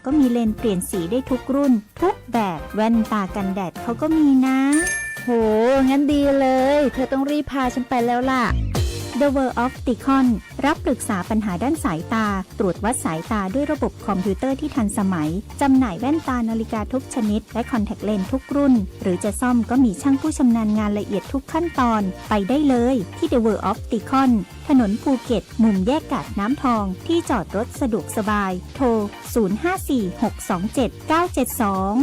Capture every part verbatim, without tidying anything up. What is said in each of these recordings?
ก็มีเลนส์เปลี่ยนสีได้ทุกรุ่น ทุกแบบ แว่นตากันแดดเขาก็มีนะ โห งั้นดีเลย เธอต้องรีบพาฉันไปแล้วล่ะ The World Opticon รับปรึกษาปัญหาด้านสายตา ตรวจวัดสายตาด้วยระบบคอมพิวเตอร์ที่ทันสมัย จำหน่ายแว่นตา นาฬิกาทุกชนิด และคอนแทคเลนส์ทุกรุ่น หรือจะซ่อมก็มีช่างผู้ชำนาญงานละเอียดทุกขั้นตอน ไปได้เลยที่ The World Opticon ถนนภูเก็ต มุมแยกกาดน้ำทอง ที่จอดรถสะดวกสบาย โทร ศูนย์ห้าสี่ หกสองเจ็ด เก้าเจ็ดสอง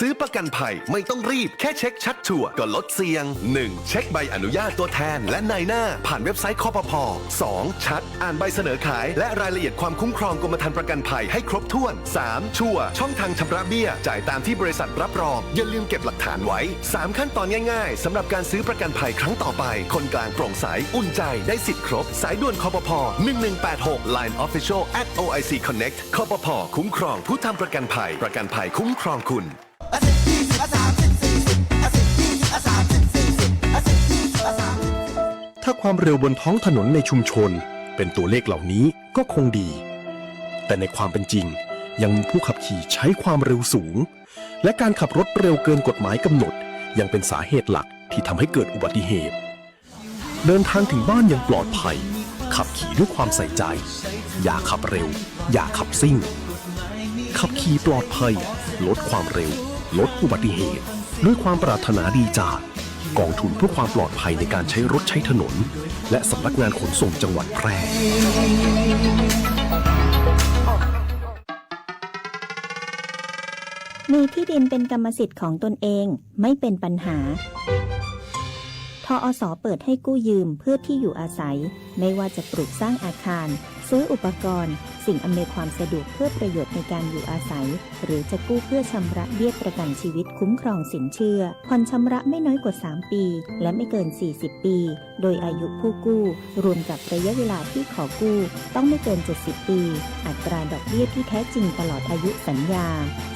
ซื้อประกันภัยไม่ต้องรีบ แค่เช็คชัดชัวร์ก็ลดเสี่ยง หนึ่ง เช็คใบอนุญาตตัวแทนและนายหน้า ผ่านเว็บไซต์ คปภ. สอง ชัด อ่านใบเสนอขายและรายละเอียดความคุ้มครองกรมธรรม์ประกันภัยให้ครบถ้วน สาม ชัวร์ ช่องทางชำระเบี้ย จ่ายตามที่บริษัทรับรอง อย่าลืมเก็บหลักฐานไว้ สาม ขั้นตอนง่ายๆ สำหรับการซื้อประกันภัยครั้งต่อไป คนกลางโปร่งใส อุ่นใจ ได้สิทธิ์ครบ สายด่วน คปภ. หนึ่งหนึ่งแปดหก Line Official at OIC Connect คปภ. คุ้มครองผู้ทำประกันภัย ประกันภัยคุ้มครองคุณ ถ้าความเร็วบนท้องถนนในชุมชนเป็นตัวเลขเหล่านี้ก็คงดี แต่ในความเป็นจริงยังมีผู้ขับขี่ใช้ความเร็วสูง และการขับรถเร็วเกินกฎหมายกำหนดยังเป็นสาเหตุหลักที่ทำให้เกิดอุบัติเหตุ เดินทางถึงบ้านอย่างปลอดภัย ขับขี่ด้วยความใส่ใจ อย่าขับเร็ว อย่าขับซิ่ง ขับขี่ปลอดภัย ลดความเร็ว ลดอุบัติเหตุ ด้วยความปรารถนาดีจากกองทุนเพื่อความปลอดภัยในการใช้รถใช้ถนน และสำนักงานขนส่งจังหวัดแพร่ มีที่ดินเป็นกรรมสิทธิ์ของตนเอง ไม่เป็นปัญหา ทอส เปิดให้กู้ยืมเพื่อที่อยู่อาศัย ไม่ว่าจะปลูกสร้างอาคาร ซื้ออุปกรณ์ สิ่งอำนวยความสะดวกเพื่อประโยชน์ในการอยู่อาศัย หรือจะกู้เพื่อชำระเบี้ยประกันชีวิตคุ้มครองสินเชื่อ ผ่อนชำระไม่น้อยกว่าสามปี และไม่เกินสี่สิบปี โดยอายุผู้กู้ รวมกับระยะเวลาที่ขอกู้ ต้องไม่เกินเจ็ดสิบปี อัตราดอกเบี้ยที่แท้จริงตลอดอายุสัญญา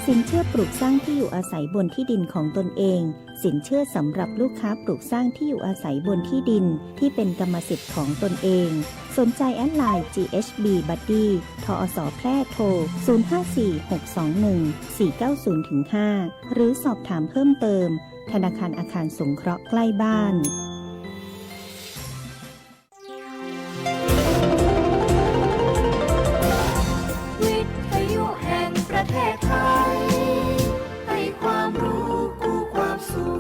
สินเชื่อปลูกสร้างที่อยู่อาศัยบนที่ดินของตนเอง สินเชื่อสำหรับลูกค้าปลูกสร้างที่อยู่อาศัยบนที่ดินที่เป็นกรรมสิทธิ์ของตนเอง สนใจแอดไลน์ จีเอชบี Buddy ทอส แพร่ โทร ศูนย์ห้าสี่ หกสองหนึ่ง สี่เก้าศูนย์ ห้า หรือสอบถามเพิ่มเติม ธนาคารอาคารสงเคราะห์ใกล้บ้าน วิทยุแห่งประเทศไทย ให้ความรู้คู่ความสุข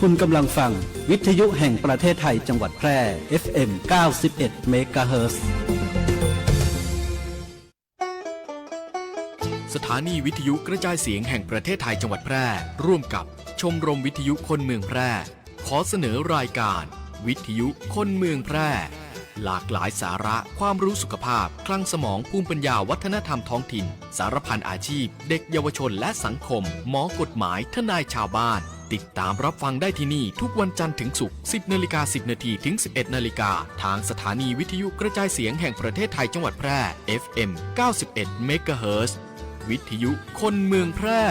คุณกำลังฟังวิทยุแห่งประเทศไทยจังหวัดแพร่ เอฟเอ็ม เก้าสิบเอ็ด เมกะเฮิรตซ์ สถานีวิทยุกระจายเสียงแห่งประเทศไทยจังหวัดแพร่ ร่วมกับชมรมวิทยุคนเมืองแพร่ ขอเสนอรายการวิทยุคนเมืองแพร่ หลากหลายสาระ ความรู้สุขภาพ คลังสมอง ภูมิปัญญา วัฒนธรรมท้องถิ่น สารพันอาชีพ เด็กเยาวชนและสังคม หมอกฎหมาย ทนายชาวบ้าน ติดตามรับฟังได้ที่นี่ทุกวันจันทร์ถึงศุกร์ สิบนาฬิกาสิบนาทีถึงสิบเอ็ดนาฬิกา ทางสถานีวิทยุกระจายเสียงแห่งประเทศไทยจังหวัดแพร่ เอฟเอ็ม เก้าสิบเอ็ด เมกะเฮิรตซ์ วิทยุคนเมืองแพร่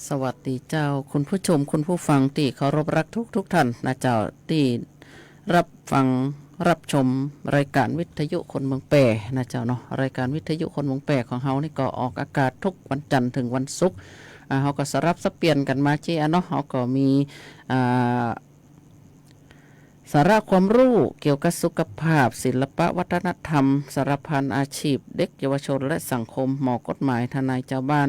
สวัสดีเจ้า คุณผู้ชม คุณผู้ฟังตี้เคารพรักทุกๆ ท่านนะเจ้า ตี้รับฟังรับชมรายการวิทยุคนเมืองแพร่นะเจ้าเนาะ รายการวิทยุคนเมืองแพร่ของเฮานี่ก็ออกอากาศทุกวันจันทร์ถึงวันศุกร์ อ่า เฮาก็สลับสับเปลี่ยนกั๋นมาเจ้าเนาะ เฮาก็มี อ่า สาระความรู้เกี่ยวกับสุขภาพ ศิลปะวัฒนธรรม สารพันอาชีพ เด็กเยาวชนและสังคม หมอกฎหมาย ทนายชาวบ้าน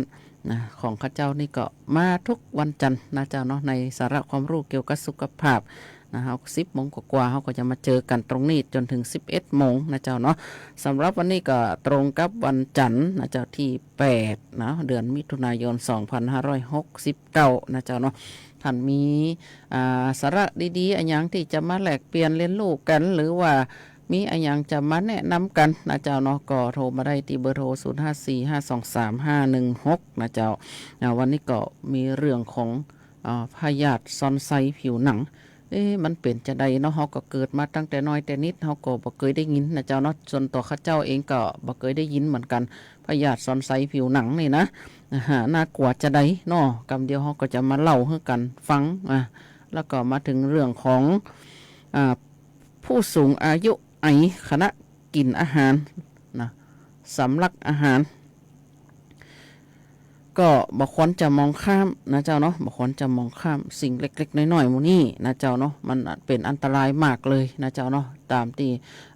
นะ ของข้าเจ้านี่ก็มาทุกวันจันทร์นะเจ้าเนาะ ในสาระความรู้เกี่ยวกับสุขภาพนะ เฮาสิบโมงกว่าๆ เฮาก็จะมาเจอกั๋นตรงนี้จ๋นถึงสิบเอ็ดโมงนะเจ้าเนาะ สำหรับวันนี้ก็ตรงกับวันจันทร์นะเจ้า ตี้แปดนะ เดือนมิถุนายน สองพันห้าร้อยหกสิบเก้านะเจ้าเนาะ ท่านมี อ่า สาระดีๆ อะหยังตี้จะมาแลกเปลี่ยนเรียนรู้กั๋น หรือว่ามีอะหยังจะมาแนะนำกั๋นนะเจ้าเนาะ ก็โทรมาได้ตี้เบอร์โทร ศูนย์ห้าสี่ ห้าสองสาม ห้าหนึ่งหก นะเจ้า อ่า วันนี้ก็มีเรื่องของ อ่า พยาธิซ้อนไส้ผิวหนัง เอ๊ะ มันเป๋นจาใดเนาะ เฮาก็เกิดมาตั้งแต่น้อยแต่นิด เฮาก็บ่เกยได้ยินนะเจ้าเนาะ ส่วนตั๋วข้าเจ้าเองก็บ่เกยได้ยินเหมือนกั๋น พยาธิสอนไส้ผิวหนังนี่นะ อ่าฮะ น่ากั๋วจาใดเนาะ กำเดียวเฮาก็จะมาเล่าหื้อกั๋นฟัง อ่า แล้วก็มาเถิงเรื่องของ อ่า ผู้สูงอายุไอ ขณะกิ๋นอาหารนะ สำลักอาหาร ก็บ่ควรจะมองข้ามนะเจ้าเนาะ บ่ควรจะมองข้ามสิ่งเล็กๆ น้อยๆ หมู่นี้นะเจ้าเนาะ มันเป๋นอันตรายมากเลยนะเจ้าเนาะ ต๋ามตี้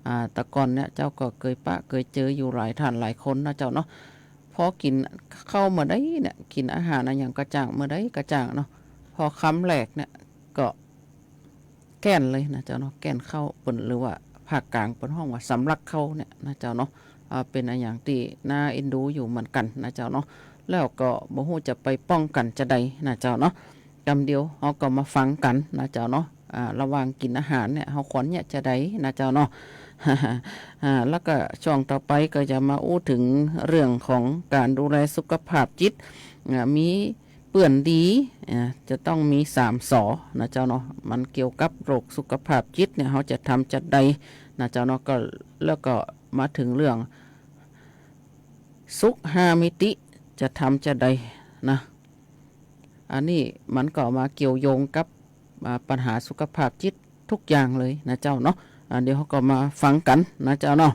อ่า แต่ก่อนเนี่ยเจ้าก็เกยปะเกยเจออยู่หลายท่านหลายคนนะเจ้าเนาะ พอกิ๋นข้าวเมื่อใดเนี่ย กิ๋นอาหารอะหยังก็จ้าง เมื่อใดก็จ้างเนาะ พอคำแรกเนี่ยก็ แก้นเลยนะเจ้าเนาะ แก้นข้าวเปิ้น หรือว่าภาคกลางเปิ้นฮ้องว่าสำลักข้าวเนี่ยนะเจ้าเนาะ อ่า เป๋นอะหยังตี้น่าเอ็นดูอยู่เหมือนกั๋นนะเจ้าเนาะ แล้วก็บ่ฮู้จะไปป้องกั๋นจาใดนะเจ้าเนาะ กำเดียวเฮาก็มาฟังกั๋นนะเจ้าเนาะ อ่า ระหว่างกิ๋นอาหารเนี่ย เฮาควรเยียะจาใดนะเจ้าเนาะ อ่า แล้วก็ช่วงต่อไปก็จะมาอู้เถิงเรื่องของก๋านดูแลสุขภาพจิต อ่า มี เปื้อนดี อ่า จะต้องมีสามสอนะเจ้าเนาะ มันเกี่ยวกับโรคสุขภาพจิตเนี่ย เฮาจะทำจาใดนะเจ้าเนาะ ก็ แล้วก็มาเถิงเรื่องสุขห้ามิติ จะทำจาใดนะ อันนี้มันก็มาเกี่ยวโยงกับ อ่า ปัญหาสุขภาพจิตทุกอย่างเลยนะเจ้าเนาะ อ่า เดี๋ยวเฮาก็มาฟังกั๋นนะเจ้าเนาะ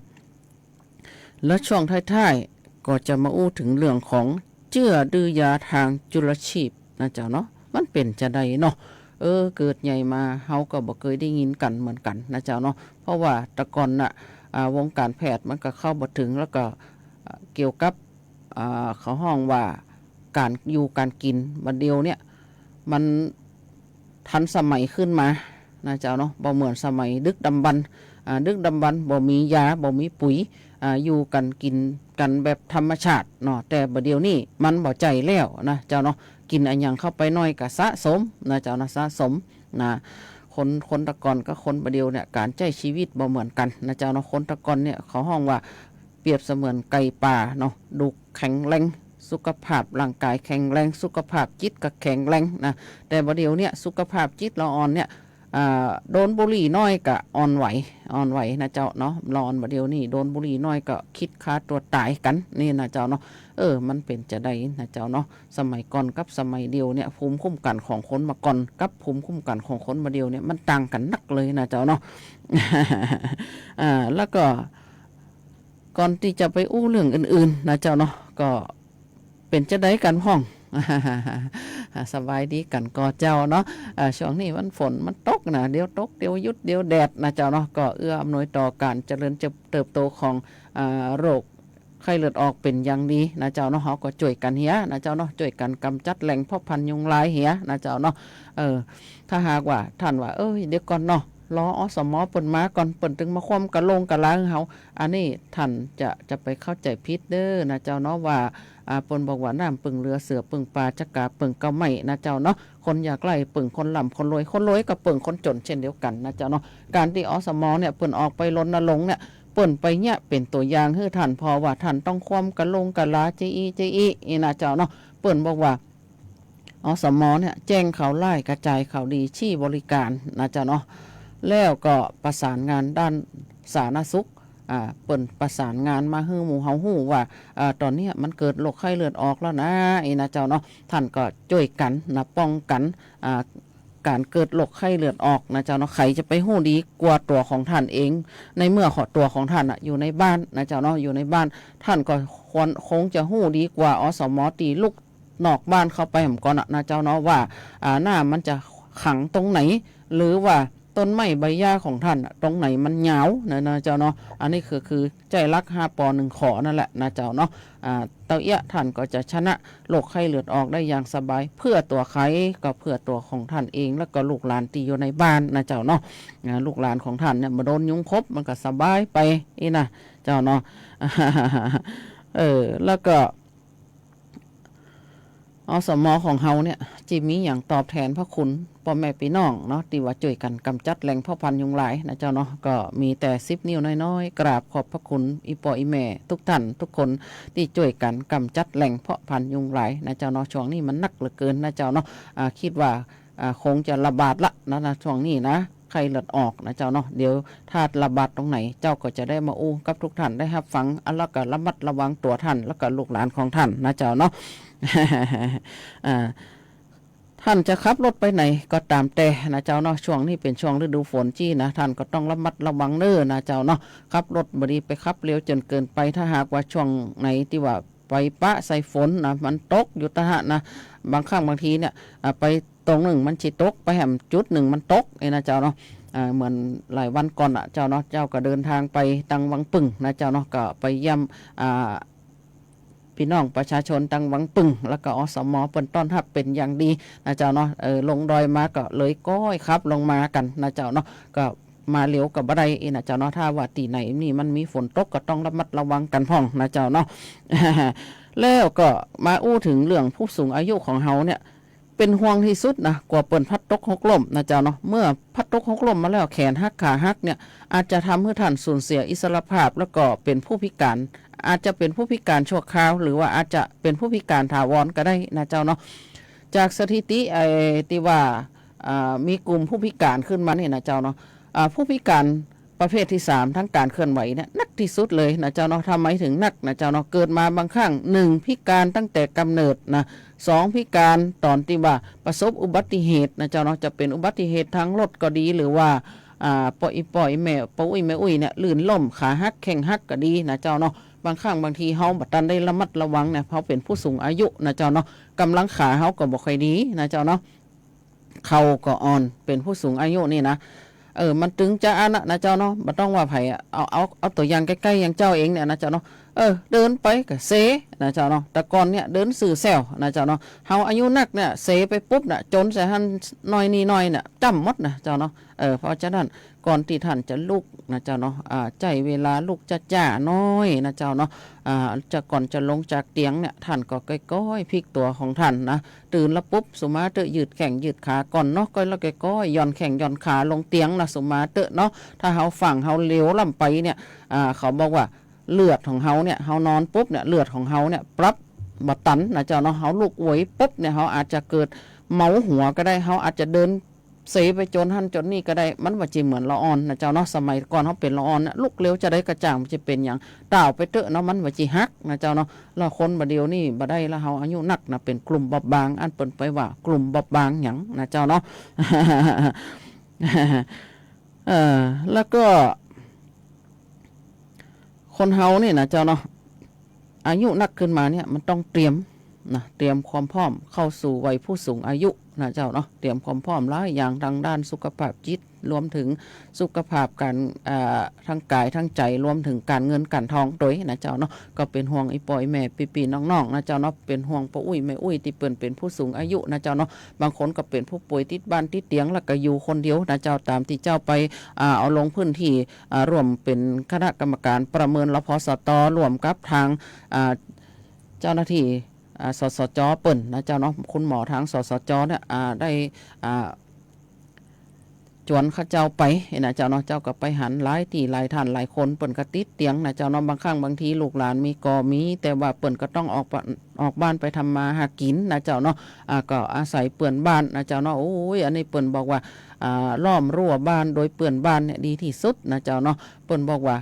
แล้วช่วงท้ายๆ ก็จะมาอู้เถิงเรื่องของเจื้อดื้อยาตางจุลชีพนะเจ้าเนาะ มันเป๋นจาใดเนาะ เออ เกิดใหญ่มาเฮาก็บ่เกยได้ยินกั๋นเหมือนกั๋นนะเจ้าเนาะ เพราะว่าแต่ก่อนน่ะ อ่า วงก๋านแพทย์มันก็เข้าบ่เถิง แล้วก็ อ่า เกี่ยวกับ อ่า เขาฮ้องว่าก๋านอยู่ก๋านกิ๋นบัดเดี่ยวเนี่ย มัน ทันสมัยขึ้นมานะเจ้าเนาะ บ่เหมือนสมัยดึกดำบรรพ์ อ่า ดึกดำบรรพ์บ่มียา บ่มีปุ๋ย อ่า อยู่กั๋นกิ๋นกั๋นแบบธรรมชาติเนาะ แต่บ่าเดี่ยวนี้มันบ่ใจ้แล้วนะเจ้าเนาะ กิ๋นอะหยังเข้าไปหน้อยก็สะสมนะเจ้าเนาะ สะสมนะ คน คนแต่ก่อนกับคนบ่าเดี่ยวเนี่ย ก๋านใจ๊ชีวิตบ่เหมือนกั๋นนะเจ้าเนาะ คนแต่ก่อนเนี่ยเขาฮ้องว่า เปรียบเสมือนไก่ป่าเนาะ ดูแข็งแรง สุขภาพร่างกายแข็งแรง สุขภาพจิตก็แข็งแรงนะ แต่บ่าเดี่ยวเนี่ย สุขภาพจิตเฮาอ่อนเนี่ย อ่า โดนบุหรี่น้อยก็อ่อนไหว อ่อนไหวนะเจ้าเนาะ เฮาอ่อนบ่าเดี่ยวนี้ โดนบุหรี่น้อยก็คิดฆ่าตั๋วต๋ายกั๋นนี่นะเจ้าเนาะ เออ มันเป๋นจาใดนะเจ้าเนาะ สมัยก่อนกับสมัยเดี่ยวเนี่ย ภูมิคุ้มกั๋นของคนเมื่อก่อนกับภูมิคุ้มกั๋นของคนบ่าเดี่ยวเนี่ย มันต่างกั๋นนักเลยนะเจ้าเนาะ อ่า แล้วก็ ก่อนตี้จะไปอู้เรื่องอื่นๆ นะเจ้าเนาะ ก็เป๋นจาใดกั๋นพ่อง สบายดีกั๋นก่อเจ้าเนาะ อ่า ช่วงนี้มันฝนมันตกนะ เดี๋ยวตก เดี๋ยวหยุด เดี๋ยวแดดนะเจ้าเนาะ ก็เอื้ออำนวยต่อก๋านเจริญเติบโตของ อ่า โรคไข้เลือดออกเป๋นอย่างดีนะเจ้าเนาะ เฮาก็จ้วยกั๋นเหียนะเจ้าเนาะ จ้วยกั๋นก๋ำจัดแหล่งเพาะพันธุ์ยุงลายเหียนะเจ้าเนาะ เออ ถ้าหากว่าท่านว่า เอ้ย เดี๋ยวก่อนเนาะ รอ อสม เปิ้นมาก่อน เปิ้นตึงมาคว่ำกะโลงกะลาหื้อเฮา อันนี้ท่านจะ จะไปเข้าใจ๋ผิดเด้อนะเจ้าเนาะ ว่า อ่า เปิ้นบอกว่าน้ำเปิ้งเรือ เสือเปิ้งป่า จักกาเปิ้งเก๊าไม้นะเจ้าเนาะ คนยากไร้เปิ้งคนร่ำคนรวย คนรวยก็เปิ้งคนจ๋นเช่นเดียวกั๋นนะเจ้าเนาะ ก๋านตี้ อสม เนี่ย เปิ้นออกไปรณรงค์เนี่ย เปิ้นไปเยียะเป๋นตั๋วอย่างหื้อท่านผ่อว่าท่านต้องคว่ำกะโลงกะลา จะอี้ จะอี้ อี้นะเจ้าเนาะ เปิ้นบอกว่า อสม เนี่ย แจ้งข่าวร้าย กระจายข่าวดี ชี้บริก๋านนะเจ้าเนาะ แล้วก็ประสานงานด้านสาธารณสุข อ่า เปิ้นประสานงานมาหื้อหมู่เฮาฮู้ว่า อ่า ต๋อนเนี้ยมันเกิดโรคไข้เลือดออกแล้วนะ อี้นะเจ้าเนาะ ท่านก็จ้วยกั๋นนะ ป้องกั๋น อ่า ก๋านเกิดโรคไข้เลือดออกนะเจ้าเนาะ ใผจะไปฮู้ดีกว่าตั๋วของท่านเอง ในเมื่อตั๋วของท่านน่ะอยู่ในบ้านนะเจ้าเนาะ อยู่ในบ้าน ท่านก็ควร คงจะฮู้ดีกว่า อสม ตี้ลุก นอกบ้านเข้าไปแหมก่อนน่ะนะเจ้าเนาะ ว่า อ่า น้ำมันจะขังตรงไหน หรือว่าต้นไม้ใบหญ้าของท่านน่ะตรงไหนมันยาวนะ นะเจ้าเนาะ อันนี้คือ คือใจ๊หลักห้าปอหนึ่งขอนั่นแหละนะเจ้าเนาะ อ่า เต้าเอี้ยะท่านก็จะชนะโรคไข้เลือดออกได้อย่างสบาย เพื่อตั๋วใผก็เพื่อตั๋วของท่านเอง แล้วก็ลูกหลานตี้อยู่ในบ้านนะเจ้าเนาะ อ่า ลูกหลานของท่านเนี่ยบ่โดนยุงขบ มันก็สบายไป อี้นะเจ้าเนาะ เออ แล้วก็ อสม ของเฮาเนี่ย จะมีหยังตอบแทนพระคุณป้อแม่ปี้น้องเนาะ ตี้ว่าจ้วยกั๋นก๋ำจัดแหล่งเพาะพันธุ์ยุงลายนะเจ้าเนาะ ก็มีแต่สิบนิ้วน้อยๆ กราบขอบพระคุณอี่ป้ออี่แม่ทุกท่านทุกคน ตี้จ้วยกั๋นก๋ำจัดแหล่งเพาะพันธุ์ยุงลายนะเจ้าเนาะ ช่วงนี้มันนักเหลือเกินนะเจ้าเนาะ อ่า กึ๊ดว่า อ่า คงจะระบาดละนะ นะ ช่วงนี้นะ ไข้เลือดออกนะเจ้าเนาะ เดี๋ยวถ้าระบาดตรงไหน เจ้าก็จะได้มาอู้กับทุกท่านได้ฮับฟัง อ่ะ แล้วก็ระมัดระวังตั๋วท่าน แล้วก็ลูกหลานของท่านนะเจ้าเนาะ อ่า ท่านจะขับรถไปไหนก็ต๋ามแต่นะเจ้าเนาะ ช่วงนี้เป๋นช่วงฤดูฝนจี้นะ ท่านก็ต้องระมัดระวังเน้อนะเจ้าเนาะ ขับรถบ่ดีไปขับเร็วจ๋นเกินไป ถ้าหากว่าช่วงไหนตี้ว่าไปปะใส่ฝนนะ มันตกอยู่ตะหะนะ บางครั้งบางทีเนี่ย อ่า ไปต๋งนึ่งมันสิตก ไปแหมจุดนึ่งมันตก เอ้ยนะเจ้าเนาะ อ่า เหมือนหลายวันก่อนน่ะเจ้าเนาะ เจ้าก็เดินทางไปตังวังปึ่งนะเจ้าเนาะ ก็ไปเยี่ยม อ่า ปี้น้องประชาชนตังวังปึ่ง แล้วก็ อสม เปิ้นต้อนฮับเป๋นอย่างดีนะเจ้าเนาะ เออ ลงดอยมาก็เลยก้อยขับลงมากั๋นนะเจ้าเนาะ ก็มาเร็วก็บ่ได้อี้นะเจ้าเนาะ ถ้าว่าตี้ไหนนี่มันมีฝนตกก็ต้องระมัดระวังกั๋นพ่องนะเจ้าเนาะ แล้วก็มาอู้เถิงเรื่องผู้สูงอายุของเฮาเนี่ย เป๋นห่วงตี้สุดนะ กั๋วเปิ้นพลัดตกหกล้มนะเจ้าเนาะ เมื่อพลัดตกหกล้มมาแล้ว แขนหักขาหักเนี่ย อาจจะทำหื้อท่านสูญเสียอิสรภาพ แล้วก็เป๋นผู้พิการ อาจจะเป๋นผู้พิการชั่วคราว หรือว่าอาจจะเป๋นผู้พิการถาวรก็ได้นะเจ้าเนาะ จากสถิติไอ้ตี้ว่า อ่า มีกลุ่มผู้พิการขึ้นมานี่นะเจ้าเนาะ อ่า ผู้พิการประเภทตี้สาม ทางก๋านเคลื่อนไหวเนี่ย นักตี้สุดเลยนะเจ้าเนาะ ทำไมเถิงนักนะเจ้าเนาะ เกิดมาบางครั้ง นึ่ง พิการตั้งแต่ก๋ำเนิดนะ สอง พิการต๋อนตี้ว่าประสบอุบัติเหตุนะเจ้าเนาะ จะเป๋นอุบัติเหตุตางรถก็ดี หรือว่า อ่า ป้ออี่ป้ออี่แม่ ป้ออุ๊ยแม่อุ๊ยเนี่ย ลื่นล้ม ขาหัก แข้งหักก็ดีนะเจ้าเนาะ บางครั้งบางทีเฮาบ่ตันได้ระมัดระวังเนี่ย เฮาเป๋นผู้สูงอายุนะเจ้าเนาะ ก๋ำลังขาเฮาก็บ่ค่อยดีนะเจ้าเนาะ เข่าก็อ่อน เป๋นผู้สูงอายุนี่นะ เออ มันตึงจะอั้นนะนะเจ้าเนาะ บ่ต้องว่าใผอะ เอา เอา เอาตั๋วอย่างใก้ๆ อย่างเจ้าเองเนี่ยนะเจ้าเนาะ เออ เดินไปก็เซนะเจ้าเนาะ แต่ก่อนเนี่ยเดินซื่อแซ่วนะเจ้าเนาะ เฮาอายุนักเนี่ย เซไปปุ๊บเนี่ย จ๋นใส่หั้นหน้อยนี่หน้อยเนี่ย จ้ำหมดนะเจ้าเนาะ เออ เพราะฉะนั้นก่อนตี้ท่านจะลุกนะเจ้าเนาะ อ่า ใจ๊เวลาลุกจ๊าๆ หน้อยนะเจ้าเนาะ อ่า จะ ก่อนจะลงจากเตียงเนี่ย ท่านก็ก้อยๆ พลิกตั๋วของท่านนะ ตื่นแล้วปุ๊บ สุมาเต๊อะ ยืดแข้งยืดขาก่อนเนาะ ก้อยแล้วก้อยๆ หย่อนแข้งหย่อนขาลงเตียงนะ สุมาเต๊อะเนาะ ถ้าเฮาฟั่งเฮาเหลวล้ำไปเนี่ย อ่า เขาบอกว่าเลือดของเฮาเนี่ย เฮานอนปุ๊บเนี่ย เลือดของเฮาเนี่ย ปรับบ่ตันนะเจ้าเนาะ เฮาลุกไหวปุ๊บเนี่ย เฮาอาจจะเกิดเมาหัวก็ได้ เฮาอาจจะเดิน เซไปจ๋นหั้นจ๋นนี่ก็ได้ มันบ่จิเหมือนละอ่อนนะเจ้าเนาะ สมัยก่อนเฮาเป๋นละอ่อนนะ ลุกเร็วจะใดก็จ้าง บ่จิเป๋นหยัง ต้าวไปเต๊อะเนาะ มันบ่จิหักนะเจ้าเนาะ แล้วคนบ่าเดี่ยวนี้บ่ได้ละ เฮาอายุนักนะ เป๋นกลุ่มบอบบาง อันเปิ้นไปว่ากลุ่มบอบบางหยังนะเจ้าเนาะ เออ แล้วก็ คนเฮานี่นะเจ้าเนาะ อายุนักขึ้นมาเนี่ย มันต้องเตรียมนะ เตรียมความพร้อมเข้าสู่วัยผู้สูงอายุนะเจ้าเนาะ เตรียมความพร้อมหลายอย่างตางด้านสุขภาพจิต รวมเถิงสุขภาพก๋าน อ่า ตางก๋ายตางใจ๋ รวมเถิงก๋านเงินก๋านทองตวยนะเจ้าเนาะ ก็เป๋นห่วงอี่ป้ออี่แม่ปี้ๆ น้องๆ นะเจ้าเนาะ เป๋นห่วงป้ออุ๊ยแม่อุ๊ยตี้เปิ้นเป๋นผู้สูงอายุนะเจ้าเนาะ บางคนก็เป๋นผู้ป่วยติดบ้านติดเตียง แล้วก็อยู่คนเดียวนะเจ้า ต๋ามตี้เจ้าไป อ่า เอาลงพื้นตี้ อ่า ร่วมเป๋นคณะกรรมการประเมิน รพสต ร่วมกับตาง อ่า เจ้าหน้าตี้ อ่า สสจ เปิ้นนะเจ้าเนาะ คุณหมอตาง สสจ เนี่ย อ่า ได้ อ่า จวนเขาเจ้าไปนะเจ้าเนาะ เจ้าก็ไปหันหลายตี้หลายท่านหลายคน เปิ้นก็ติดเตียงนะเจ้าเนาะ บางครั้งบางทีลูกหลานมีก็มี แต่ว่าเปิ้นก็ต้องออกบ้าน ออกบ้านไปทำมาหากิ๋นนะเจ้าเนาะ อ่า ก็อาศัยเปื้อนบ้านนะเจ้าเนาะ โอ้ย อันนี้เปิ้นบอกว่า อ่า ล้อมรั้วบ้านโดยเปื้อนบ้านเนี่ยดีตี้สุดนะเจ้าเนาะ เปิ้นบอกว่า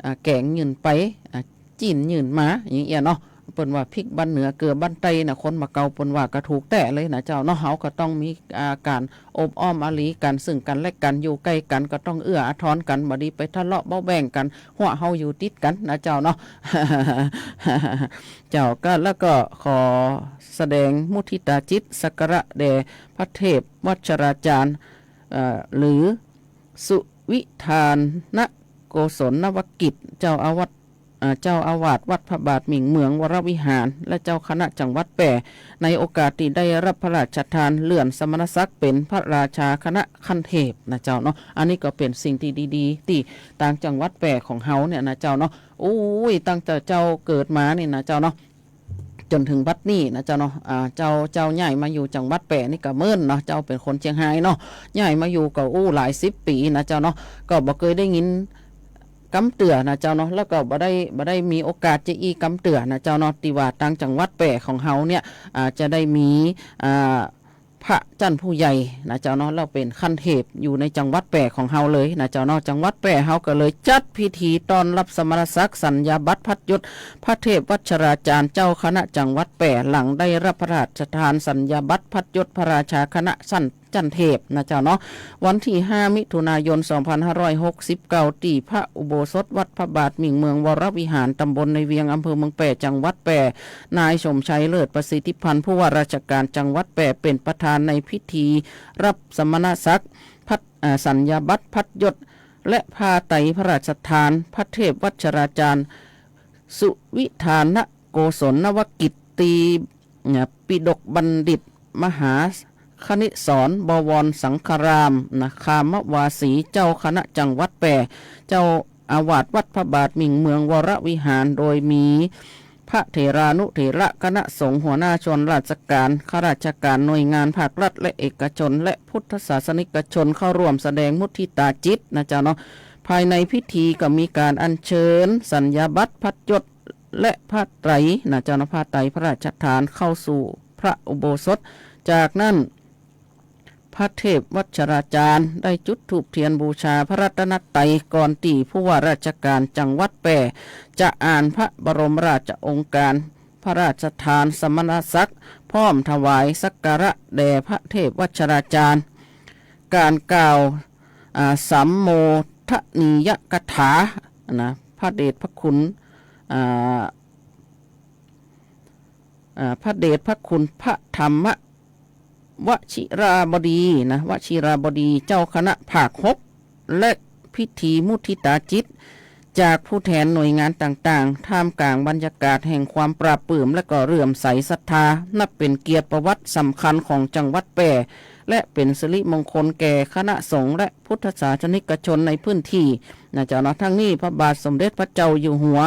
อ่า แก๋งยื่นไป อ่า จิ๊นยื่นมา อย่างเอี้ยเนาะ เปิ้นว่าพริกบ้านเหนือเกลือบ้านใต้นะ คนบ่าเก่าเปิ้นว่าก็ถูกแต๊เลยนะเจ้าเนาะ เฮาก็ต้องมี อ่า ก๋านอบอ้อมอารีกั๋น ซึ่งกั๋นและกั๋น อยู่ใก้กั๋นก็ต้องเอื้ออาทรกั๋น บ่ดีไปทะเลาะเบาะแว้งกั๋น หัวเฮาอยู่ติดกั๋นนะเจ้าเนาะ เจ้าก็ แล้วก็ขอแสดงมุทิตาจิตสักการะแด่พระเทพวัชราจารย์ เอ่อ หรือ สุวิธานโกศลนวกิจ เจ้าอาวาส เอ่อ เจ้าอาวาสวัดพระบาทหมิ่งเหมืองวรวิหาร และเจ้าคณะจังหวัดแป้ ในโอกาสตี้ได้ฮับพระราชทานเลื่อนสมณศักดิ์เป๋นพระราชาคณะขั้นเทพนะเจ้าเนาะ อันนี้ก็เป๋นสิ่งตี้ดีๆ ตี้ตางจังหวัดแป้ของเฮาเนี่ยนะเจ้าเนาะ โอ้ย ตั้งแต่เจ้าเกิดมานี่นะเจ้าเนาะ จ๋นเถิงบัดนี้นะเจ้าเนาะ อ่า เจ้า เจ้าย้ายมาอยู่จังหวัดแป้นี่ก็เมินเนาะ เจ้าเป๋นคนเจียงฮายเนาะ ย้ายมาอยู่ก็อู้หลายสิบปี๋นะเจ้าเนาะ ก็บ่เกยได้ยินกำเตื้อนะเจ้าเนาะ แล้วก็บ่ได้ บ่ได้มีโอกาสจะอี้กำเตื้อนะเจ้าเนาะ ตี้ว่าตางจังหวัดแป้ของเฮาเนี่ย อ่า จะได้มี อ่า พระจั้นผู้ใหญ่นะเจ้าเนาะ แล้วเป๋นขั้นเทพอยู่ในจังหวัดแป้ของเฮาเลยนะเจ้าเนาะ จังหวัดแป้เฮาก็เลยจัดพิธีต้อนรับสมณศักดิ์ สัญญาบัตรพัดยศ พระเทพวัชราจารย์ เจ้าคณะจังหวัดแป้ หลังได้รับพระราชทานสัญญาบัตรพัดยศพระราชาคณะชั้น จั้นเทพนะเจ้าเนาะ วันตี้ห้ามิถุนายนสองพันห้าร้อยหกสิบเก้า ตี้พระอุโบสถวัดพระบาทมิ่งเมืองวรวิหาร ตำบลในเวียง อำเภอเมืองแป้ จังหวัดแป้ นายสมชัยเลิศประสิทธิพันธ์ ผู้ว่าราชการจังหวัดแป้ เป๋นประธานในพิธีรับสมณศักดิ์ พัด อ่า สัญญาบัตรพัดยศ และผ้าไตรพระราชทาน พระเทพวัชราจารย์ สุวิธานโกศลนวกิตตี เนี่ย ปิฎกบัณฑิต มหาคณิสร บวรสังคาราม นะ คามวาสี เจ้าคณะจังหวัดแป้ เจ้าอาวาสวัดพระบาทมิ่งเมืองวรวิหาร โดยมีพระเถรานุเถระคณะสงฆ์ หัวหน้าส่วนราชการ ข้าราชการหน่วยงานภาครัฐและเอกชน และพุทธศาสนิกชนเข้าร่วมแสดงมุทิตาจิตนะเจ้าเนาะ ภายในพิธีก็มีการอัญเชิญสัญญาบัตรพัดยศ และผ้าไตรนะเจ้าเนาะ ผ้าไตรพระราชทานเข้าสู่พระอุโบสถ จากนั้นพระเทพวัชราจารย์ได้จุดธูปเทียนบูชาพระรัตนตรัย ก่อนตี้ผู้ว่าราชการจังหวัดแป้จะอ่านพระบรมราชโองการพระราชทานสมณศักดิ์ พร้อมถวายสักการะแด่พระเทพวัชราจารย์ การกล่าว อ่า สัมโมทนียกถา นะ พระเดชพระคุณ อ่า อ่า พระเดชพระคุณพระธรรมวชิราบดี นะ วชิราบดี เจ้าคณะภาคหก และพิธีมุทิตาจิต จากผู้แทนหน่วยงานต่างๆ ท่ามกลางบรรยากาศแห่งความปลาบปลื้มและก็เลื่อมใสศรัทธา นับเป๋นเกียรติประวัติสำคัญของจังหวัดแป้ และเป๋นสิริมงคลแก่คณะสงฆ์และพุทธศาสนิกชนในพื้นที่นะเจ้าเนาะ ทั้งนี้พระบาทสมเด็จพระเจ้าอยู่หัว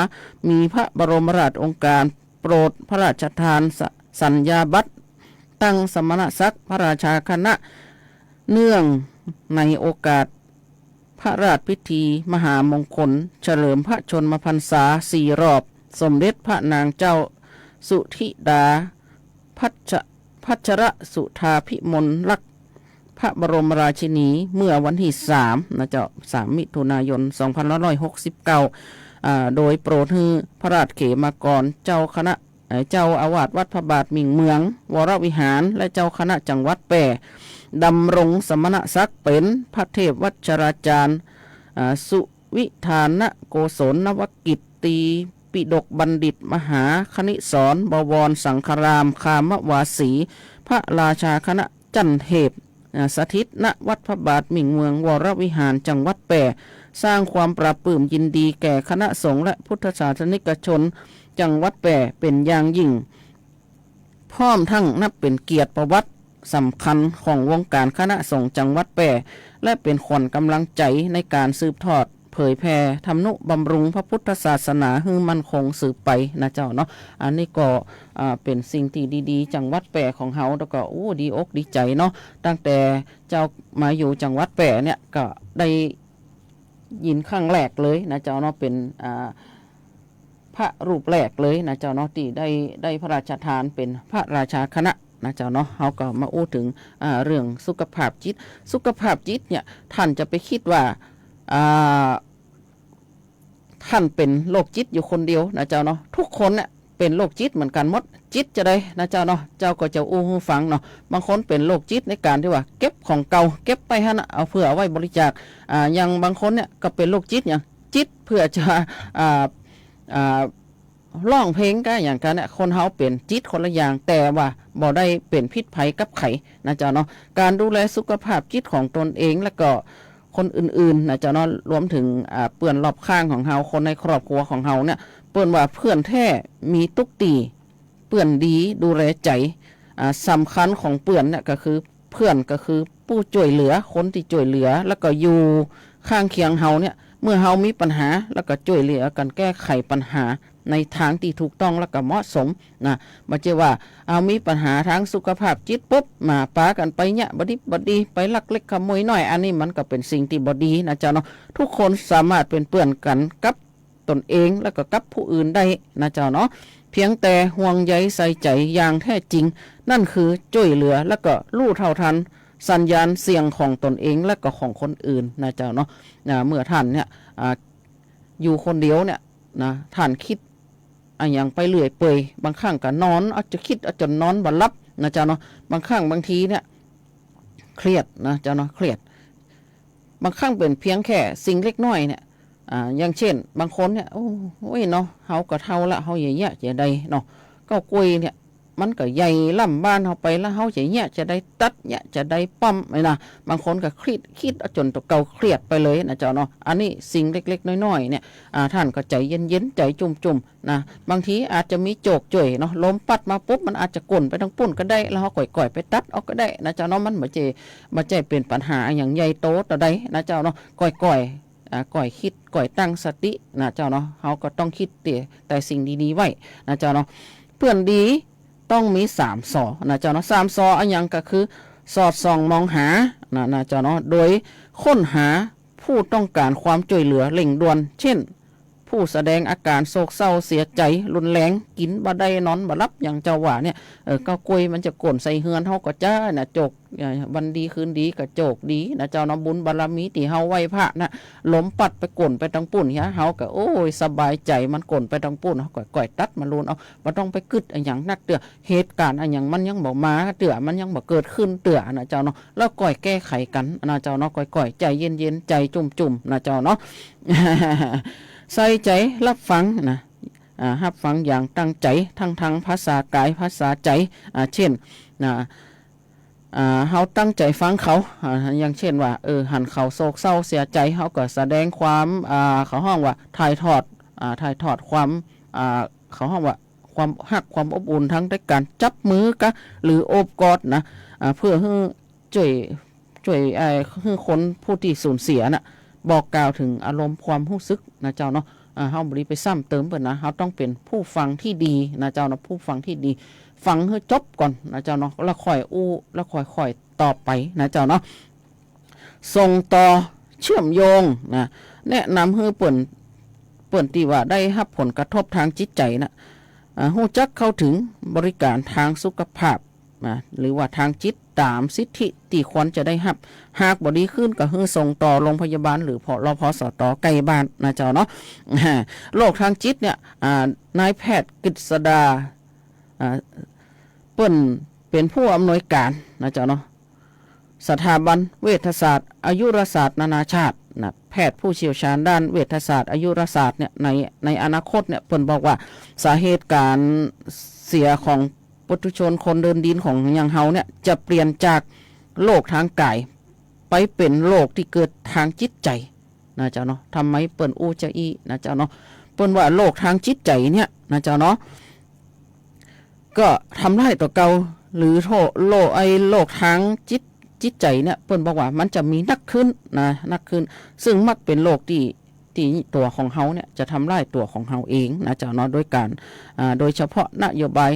มีพระบรมราชโองการโปรดพระราชทานส- สัญญาบัตรตั้งสมณศักดิ์พระราชาคณะ เนื่องในโอกาสพระราชพิธีมหามงคลเฉลิมพระชนมพรรษาสี่รอบ สมเด็จพระนางเจ้าสุธิดา พัช- พัชรสุธาภิมลลักษณ์ พระบรมราชินี เมื่อวันตี้สามนะเจ้า สามมิถุนายนสองพันห้าร้อยหกสิบเก้า อ่า โดยโปรดหื้อพระราชเขมากร เจ้าคณะ เอ่อ เจ้าอาวาสวัดพระบาทมิ่งเมืองวรวิหาร และเจ้าคณะจังหวัดแป้ ดำรงสมณศักดิ์เป๋นพระเทพวัชราจารย์ อ่า สุวิธานโกศลนวกิตตี ปิฎกบัณฑิต มหาคณิสร บวรสังคาราม คามวาสี พระราชาคณะจั้นเทพ อ่า สถิต ณ วัดพระบาทมิ่งเมืองวรวิหาร จังหวัดแป้ สร้างความปลาบปลื้มยินดีแก่คณะสงฆ์และพุทธศาสนิกชนจังหวัดแป้เป๋นอย่างยิ่ง พร้อมทั้งนับเป๋นเกียรติประวัติสำคัญของวงการคณะสงฆ์จังหวัดแป้ และเป๋นขวัญกำลังใจ๋ในก๋านสืบทอด เผยแผ่ทำนุบำรุงพระพุทธศาสนาหื้อมั่นคงสืบไปนะเจ้าเนาะ อันนี้ก็ อ่า เป๋นสิ่งตี้ดีๆ จังหวัดแป้ของเฮา แล้วก็ อู้ ดีอกดีใจ๋เนาะ ตั้งแต่เจ้ามาอยู่จังหวัดแป้เนี่ย ก็ได้ยินครั้งแรกเลยนะเจ้าเนาะ เป๋น อ่า พระรูปแรกเลยนะเจ้าเนาะ ตี้ได้ ได้พระราชทานเป๋นพระราชาคณะนะเจ้าเนาะ เฮาก็มาอู้เถิง อ่า เรื่องสุขภาพจิต สุขภาพจิตเนี่ย ต้านจะไปกึ๊ดว่า อ่า ต้านเป๋นโรคจิตอยู่คนเดียวนะเจ้าเนาะ กู้คนเนี่ยเป๋นโรคจิตเหมือนกั๋นหมด จิตจาใดนะเจ้าเนาะ เจ้าก็จะอู้หื้อฟังเนาะ บางคนเป๋นโรคจิตในก๋านตี้ว่าเก็บของเก่า เก็บไปหั้นน่ะ เอาเผื่อเอาไว้บริจาค อ่า อย่างบางคนเนี่ยก็เป๋นโรคจิตหยัง จิตเพื่อจะ อ่า อ่า ฮ้องเพลงก้าอย่างกั๋นเนี่ย คนเฮาเป๋นจิตคนละอย่าง แต่ว่าบ่ได้เป๋นพิษภัยกับใผนะเจ้าเนาะ ก๋านดูแลสุขภาพจิตของตนเอง แล้วก็คนอื่นๆ นะเจ้าเนาะ รวมเถิง อ่า เปื้อนรอบข้างของเฮา คนในครอบครัวของเฮาเนี่ย เปิ้นว่าเปื้อนแท้มีตุ๊กตี้ เปื้อนดีดูแลใจ๋ อ่า สำคัญของเปื้อนเนี่ยก็คือ เปื้อนก็คือผู้จ้วยเหลือ คนตี้จ้วยเหลือ แล้วก็อยู่ข้างเคียงเฮาเนี่ย เมื่อเฮามีปัญหา แล้วก็จ้วยเหลือกั๋นแก้ไขปัญหาในตางตี้ถูกต้องแล้วก็เหมาะสมนะ บ่ใจ้ว่าเฮามีปัญหาตางสุขภาพจิตปุ๊บ มาปากั๋นไปเยียะบ่ดิบบ่ดี ไปลักเล็กขโมยน้อย อันนี้มันก็เป๋นสิ่งตี้บ่ดีนะเจ้าเนาะ กู้คนสามารถเป๋นเปื้อนกั๋นกับ ต๋นเอง แล้วก็กับผู้อื่นได้นะเจ้าเนาะ เพียงแต่ห่วงใยใส่ใจ๋อย่างแท้จริง นั่นคือจ้วยเหลือ แล้วก็ฮู้เท่าทันสัญญาณเสี่ยงของต๋นเอง และก็ของคนอื่นนะเจ้าเนาะ อ่า เมื่อต้านเนี่ย อ่า อยู่คนเดียวเนี่ยนะ ต้านกึ๊ดอะหยังไปเรื่อยเปื่อย บางครั้งก็นอน เอาจะกึ๊ดเอาจ๋นนอนบ่หลับนะเจ้าเนาะ บางครั้งบางทีเนี่ย เครียดนะเจ้าเนาะ เครียด บางครั้งเป๋นเพียงแค่สิ่งเล็กน้อยเนี่ย อ่า อย่างเจ้น บางคนเนี่ย โอ้ยเนาะ เฮาก็เฒ่าละ เฮาเยียะๆ จะใดเนาะ เก๊ากล้วยเนี่ย มันก็ใหญ่ล้ำบ้านเฮาไปละ เฮาจะเยียะจะใด ตัดเยียะจะใด ป้ำ ไอ้นะ บางคนก็กึ๊ด กึ๊ดเอาจ๋นตั๋วเก่าเครียดไปเลยนะเจ้าเนาะ อันนี้สิ่งเล็กๆ น้อยๆ เนี่ย อ่า ต้านก็ใจ๋เย็นๆ ใจ๋จุ่มๆ นะ บางทีอาจจะมีโจกจ้วยเนาะ ลมปั๊ดมาปุ๊บ มันอาจจะก่นไปตางปุ้นก็ได้ แล้วเฮาก่อยๆ ไปตัดออกก็ได้นะเจ้าเนาะ มันบ่ใจ้ บ่ใจ้เป๋นปัญหาอะหยังใหญ่โตเต้าใดนะเจ้าเนาะ ก่อยๆ อ่า ก่อยกึ๊ด ก่อยตั้งสตินะเจ้าเนาะ เฮาก็ต้องกึ๊ดเต๋ แต่สิ่งดีๆ ไว้นะเจ้าเนาะ เปื้อนดีต้องมีสามสอนะเจ้าเนาะ สามสออะหยังก็คือ สอดส่องมองหานะ นะเจ้าเนาะ โดยค้นหาผู้ต้องการความจ้วยเหลือเร่งด่วน เจ้น ผู้แสดงอาการโศกเศร้าเสียใจ๋รุนแรง กิ๋นบ่ได้นอนบ่หลับ อย่างเจ้าว่าเนี่ย เออ เก๊ากล้วยมันจะก่นใส่เฮือนเฮาก็จานะ โจก เอ่อ วันดีคืนดีก็โจกดีนะเจ้าเนาะ บุญบารมีตี้เฮาไหว้พระนะ ลมปั๊ดไปก่นไปตางปุ้นเหีย เฮาก็ โอ้ย สบายใจ๋ มันก่นไปตางปุ้น เฮาก็ก่อยตัดมาลูนเอา บ่ต้องไปกึ๊ดอะหยังนักเตื้อ เหตุก๋ารณ์อะหยังมันยังบ่มาเตื้อ มันยังบ่เกิดขึ้นเตื้อนะเจ้าเนาะ แล้วก่อยแก้ไขกั๋นนะเจ้าเนาะ ก่อยๆ ใจ๋เย็นๆ ใจ๋จุ่มๆ นะเจ้าเนาะ ใส่ใจ๋ฮับฟังนะ อ่า ฮับฟังอย่างตั้งใจ๋ ทั้งตางภาษากาย ภาษาใจ๋ อ่า เจ้น นะ อ่า เฮาตั้งใจ๋ฟังเขา อ่า อย่างเจ้นว่า เออ หันเขาโศกเศร้าเสียใจ๋ เฮาก็แสดงความ อ่า เขาฮ้องว่าถ่ายทอด อ่า ถ่ายทอดความ อ่า เขาฮ้องว่าความฮักความอบอุ่น ตางแต่ก๋านจับมือกา หรือโอบกอดนะ อ่า เปื้อหื้อ จ้วย จ้วย เอ่อ หื้อคนผู้ตี้สูญเสียน่ะ บอกกล่าวเถิงอารมณ์ความฮู้สึกนะเจ้าเนาะ อ่า เฮาบ่ดีไปซ้ำเติมเปิ้นนะ เฮาต้องเป๋นผู้ฟังตี้ดีนะเจ้าเนาะ ผู้ฟังตี้ดี ฟังหื้อจบก่อนนะเจ้าเนาะ แล้วค่อยอู้ แล้วค่อยๆ ตอบไปนะเจ้าเนาะ ส่งต่อ เชื่อมโยงนะ แนะนำหื้อเปิ้น เปิ้นตี้ว่าได้ฮับผลกระทบตางจิตใจ๋น่ะ อ่า ฮู้จักเข้าเถิงบริก๋ารตางสุขภาพนะ หรือว่าตางจิต ต๋ามสิทธิตี้ควรจะได้ฮับ หากบ่ดีขึ้นก็หื้อส่งต่อโรงพยาบาล หรือ พ รพสต ใก้บ้านนะเจ้าเนาะ โรคตางจิตเนี่ย อ่า นายแพทย์กฤษดา อ่า เปิ้นเป๋นผู้อำนวยก๋านนะเจ้าเนาะ สถาบันเวชศาสตร์อายุรศาสตร์นานาชาตินะ แพทย์ผู้เชี่ยวชาญด้านเวชศาสตร์อายุรศาสตร์เนี่ย ใน ในอนาคตเนี่ย เปิ้นบอกว่าสาเหตุก๋านเสียของปุถุชนคนเดินดินของอย่างเฮาเนี่ย จะเปลี่ยนจากโรคตางกาย ไปเป๋นโรคตี้เกิดตางจิตใจ๋นะเจ้าเนาะ ทำไมเปิ้นอู้จาอี้นะเจ้าเนาะ เปิ้นว่าโรคตางจิตใจ๋เนี่ยนะเจ้าเนาะ ก็ทำร้ายตั๋วเก่า หรือโทษโรค ไอ้โรคตางจิต จิตใจ๋เนี่ย เปิ้นบอกว่ามันจะมีนักขึ้นนะ นักขึ้น ซึ่งมักเป๋นโรคตี้ ตี้ตั๋วของเฮาเนี่ยจะทำร้ายตั๋วของเฮาเองนะเจ้าเนาะ โดยก๋าน อ่า โดยเฉพาะนโยบาย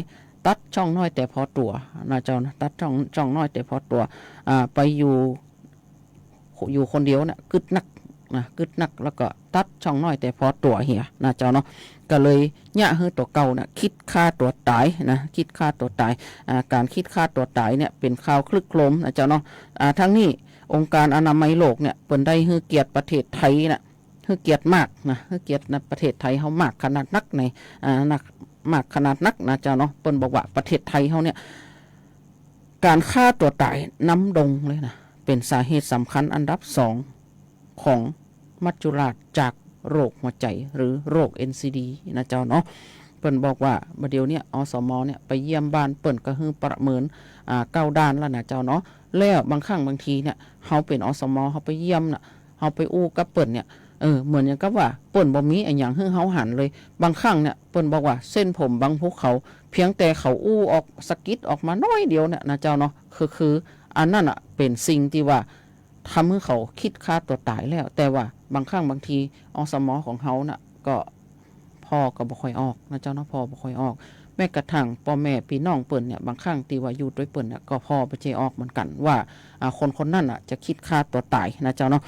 ตัดช่องน้อยแต่พอตั๋วนะเจ้านะ ตัดช่อง ช่องน้อยแต่พอตั๋ว อ่า ไปอยู่ อยู่คนเดียวน่ะ กึ๊ดนักนะ กึ๊ดนัก แล้วก็ตัดช่องน้อยแต่พอตั๋วเหียนะเจ้าเนาะ ก็เลยเยียะหื้อตั๋วเก่าน่ะ กึ๊ดฆ่าตั๋วต๋ายนะ กึ๊ดฆ่าตั๋วต๋าย อ่า ก๋านกึ๊ดฆ่าตั๋วต๋ายเนี่ย เป๋นข่าวคลึกโครมนะเจ้าเนาะ อ่า ตางนี้องค์การอนามัยโลกเนี่ย เปิ้นได้หื้อเกียรติประเทศไทยน่ะ หื้อเกียรติมากนะ หื้อเกียรตินะ ประเทศไทยเฮามากขนาดนักใน อ่า นัก มากขนาดนักนะเจ้าเนาะ เปิ้นบอกว่าประเทศไทยเฮาเนี่ย ก๋านฆ่าตั๋วต๋ายนำด้งเลยนะ เป๋นสาเหตุสำคัญอันดับสองของมัจจุราชจากโรคหัวใจ๋ หรือโรค เอ็นซีดี นะเจ้าเนาะ เปิ้นบอกว่าบ่าเดี่ยวเนี่ย อสม เนี่ย ไปเยี่ยมบ้านเปิ้นก็หื้อประเมิน อ่า เก้าด้านแล้วนะเจ้าเนาะ แล้วบางครั้งบางทีเนี่ย เฮาเป๋น อสม เฮาไปเยี่ยมน่ะ เฮาไปอู้กับเปิ้นเนี่ย เออ เหมือนอย่างกับว่าเปิ้นบ่มีอะหยังหื้อเฮาหันเลย บางครั้งเนี่ย เปิ้นบอกว่าเส้นผมบังภูเขา เพียงแต่เขาอู้ออก สะกิดออกมาน้อยเดียวเนี่ยนะเจ้าเนาะ คือ คืออันนั้นน่ะเป๋นสิ่งตี้ว่าทำหื้อเขากึ๊ดฆ่าตั๋วต๋ายแล้ว แต่ว่าบางครั้งบางที อสม ของเฮาน่ะ ก็พ ผ่อก็บ่ค่อยออกนะเจ้าเนาะ ผ่อบ่ค่อยออก แม้กระทั่งป้อแม่ปี้น้องเปิ้นเนี่ย บางครั้งตี้ว่าอยู่ตวยเปิ้นเนี่ย ก็ผ่อบ่ใจ้ออกเหมือนกั๋นว่า อ่า คนคนนั้นน่ะจะคิดฆ่าตั๋วต๋ายนะเจ้าเนาะ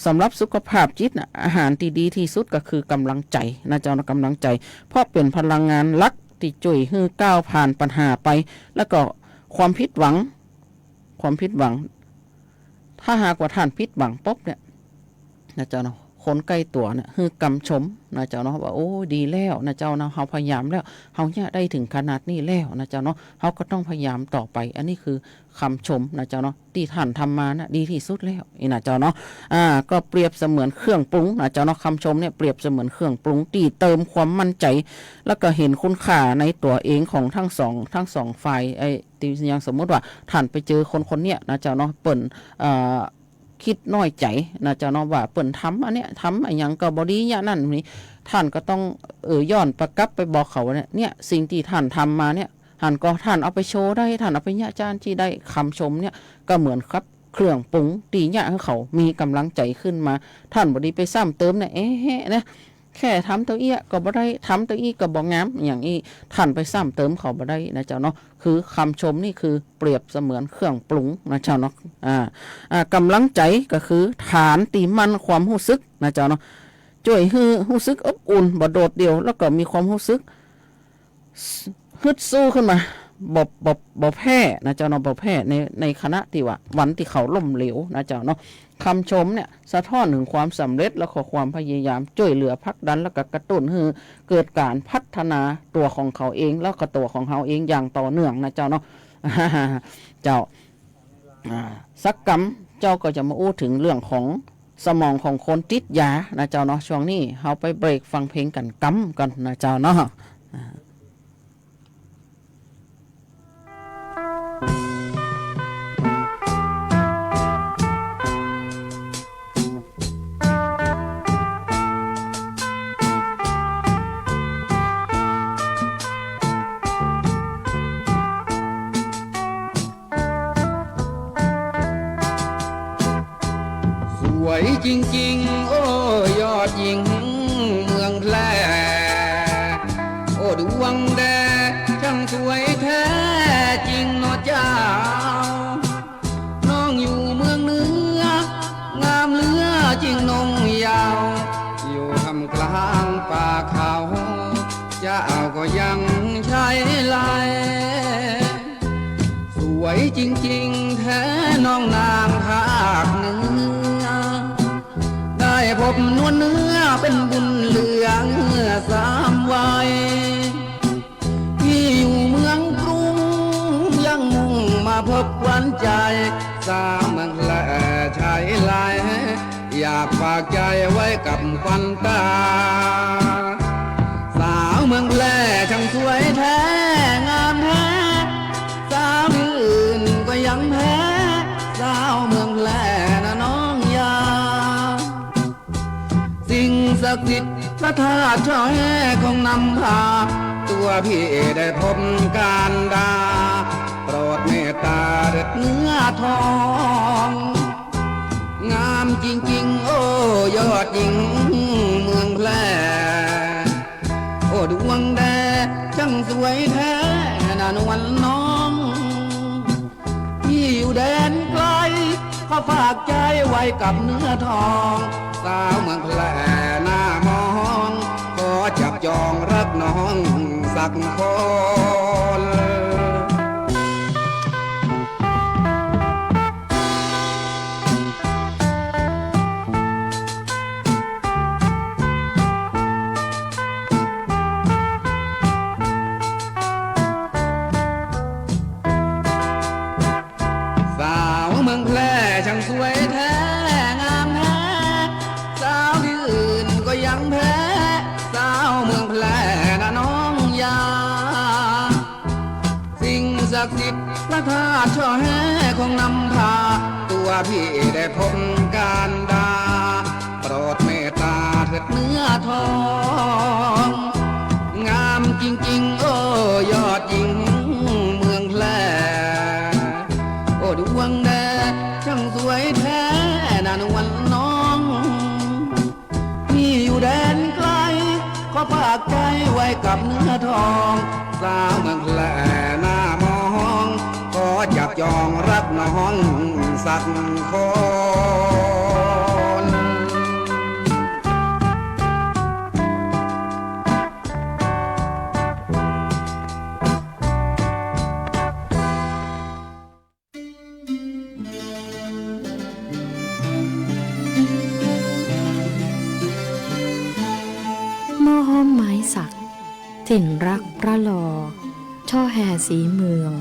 สำหรับสุขภาพจิตน่ะ อาหารตี้ดีตี้สุดก็คือก๋ำลังใจ๋นะเจ้าเนาะ ก๋ำลังใจ๋ เพราะเป๋นพลังงานหลักตี้จ้วยหื้อก้าวผ่านปัญหาไป แล้วก็ความผิดหวัง ความผิดหวัง ถ้าหากว่าต้านผิดหวังปุ๊บเนี่ย นะเจ้าเนาะ คนใก้ตั๋วเนี่ย หื้อกำชมนะเจ้าเนาะ ว่า โอ้ ดีแล้วนะเจ้าเนาะ เฮาพยายามแล้ว เฮาเนี่ยได้เถิงขนาดนี้แล้วนะเจ้าเนาะ เฮาก็ต้องพยายามต่อไป อันนี้คือกำชมนะเจ้าเนาะ ตี้ต้านทำมาน่ะ ดีตี้สุดแล้ว อี้นะเจ้าเนาะ อ่า ก็เปรียบเสมือนเครื่องปรุงนะเจ้าเนาะ กำชมเนี่ยเปรียบเสมือนเครื่องปรุงตี้เติมความมั่นใจ๋ แล้วก็หันคุณค่าในตั๋วเองของตึงสอง ตึงสองฝ่าย ไอ้ ตี้อย่างสมมุติว่าต้านไปเจอคนคนเนี้ยนะเจ้าเนาะ เปิ้น เอ่อ คิดน้อยใจ๋นะเจ้าเนาะ ว่าเปิ้นทำอันเนี้ย ทำอะหยังก็บ่ดีอย่างนั้นนี่ ต้านก็ต้อง เอ่อ ย้อนไปกลับไปบอกเขาว่าเนี่ย เนี่ย สิ่งตี้ต้านทำมาเนี่ย หันก่อต้านเอาไปโชว์ได้ ต้านเอาไปเยียะจาญาติได้ กำชมเนี่ยก็เหมือนกับเครื่องปรุงตี้เยียะหื้อเขามีก๋ำลังใจ๋ขึ้นมา ต้านบ่ดีไปซ้ำเติมเนี่ย เอ๊ะ นะ แค่ทำเต้าอี้ก็บ่ได้ ทำเต้าอี้ก็บ่งาม อย่างอี้ ต้านไปซ้ำเติมเขาบ่ได้นะเจ้าเนาะ คือกำชมนี่คือเปรียบเสมือนเครื่องปรุงนะเจ้าเนาะ อ่า อ่า ก๋ำลังใจ๋ก็คือฐานตี้มั่นความฮู้สึกนะเจ้าเนาะ จ้วยหื้อฮู้สึกอบอุ่น บ่โดดเดี่ยว แล้วก็มีความฮู้สึก ฮึดสู้ขึ้นมา บ่ บ่ บ่แพ้นะเจ้าเนาะ บ่แพ้ใน ในขณะตี้ว่าวันตี้เขาล้มเหลวนะเจ้าเนาะ กำชมเนี่ยสะท้อนเถิงความสำเร็จ แล้วก็ความพยายามจ้วยเหลือผลักดัน แล้วก็กระตุ้นหื้อเกิดก๋านพัฒนาตั๋วของเขาเอง แล้วก็ตั๋วของเฮาเองอย่างต่อเนื่องนะเจ้าเนาะ เจ้า อ่า สักกำเจ้าก็จะมาอู้เถิงเรื่องของสมองของคนติดยานะเจ้าเนาะ ช่วงนี้เฮาไปเบรกฟังเพลงกั๋นกำก่อนนะเจ้าเนาะ อ่า สวยจริงๆ โอ้ ยอดหญิงเมืองแพร่ โอ้ ดวงแด ช่างสวยแท้จริงเนาะเจ้า น้องอยู่เมืองเหนือ งามเหลือจริงน้องเยาว์ อยู่ท่ามกลางป่าเขา เจ้าก็ยังใช้ไล สวยจริงๆ แท้น้องนางภาคเหนือ ได้พบนวลเนื้อเป็นบุญเหลือสามวัย พี่อยู่เมืองกรุงยังมุ่งมาพบขวัญใจ สาวเมืองแพร่ใช้ไล อยากฝากใจไว้กับขวัญตา สาวเมืองแพร่ช่างสวยแท้งามแท้ สาวที่อื่นก็ยังแพ้ สาวเมืองแพร่นะน้องยา สิ่งศักดิ์สิทธิ์พระธาตุช่อแฮคงนำพา ตั๋วพี่ได้พบกานดา โปรดเมตตาเถิดเนื้อทอง งามจริงๆ โอ้ ยอดหญิงเมืองแพร่ โอ้ ดวงแด ช่างสวยแท้นะนวลน้อง พี่อยู่แดนไกล ขอฝากใจไว้กับเนื้อทอง สาวเมืองแพร่หน้ามอง ขอจับจองรักน้องสักคน สาวเมืองแพร่ช่างสวยแท้งามแท้ สาวที่อื่นก็ยังแพ้ สาวเมืองแพร่นะน้องยา สิ่งศักดิ์สิทธิ์พระธาตุช่อแฮคงนำพา ตั๋วพี่ได้พบกานดา โปรดเมตตาเถิดเนื้อทอง งามจริงๆ โอ้ ยอดหญิงเมืองแพร่ โอ้ ดวงแด ช่างสวยแท้นะนวลน้อง พี่อยู่แดนไกล ขอฝากใจ เนื้อทอง สาวเมืองแพร่หน้ามอง ขอจับจองรักน้องสักคน หม้อห้อมไม้สัก ถิ่นรักพระลอ ช่อแฮสีเมือง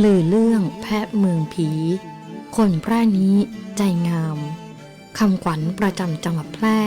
ลือเรื่องแพะเมืองผี คนแพร่นี้ใจงาม คำขวัญประจำจังหวัดแพร่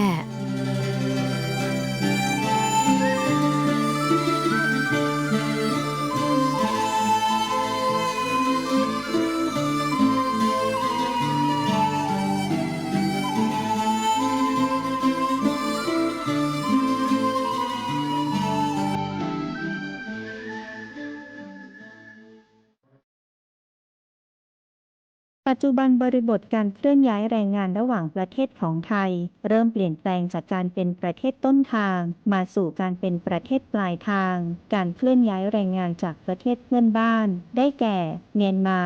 ปัจจุบันบริบทการเคลื่อนย้ายแรงงานระหว่างประเทศของไทย เริ่มเปลี่ยนแปลงจากการเป็นประเทศต้นทาง มาสู่การเป็นประเทศปลายทาง การเคลื่อนย้ายแรงงานจากประเทศเพื่อนบ้าน ได้แก่ เมียนมา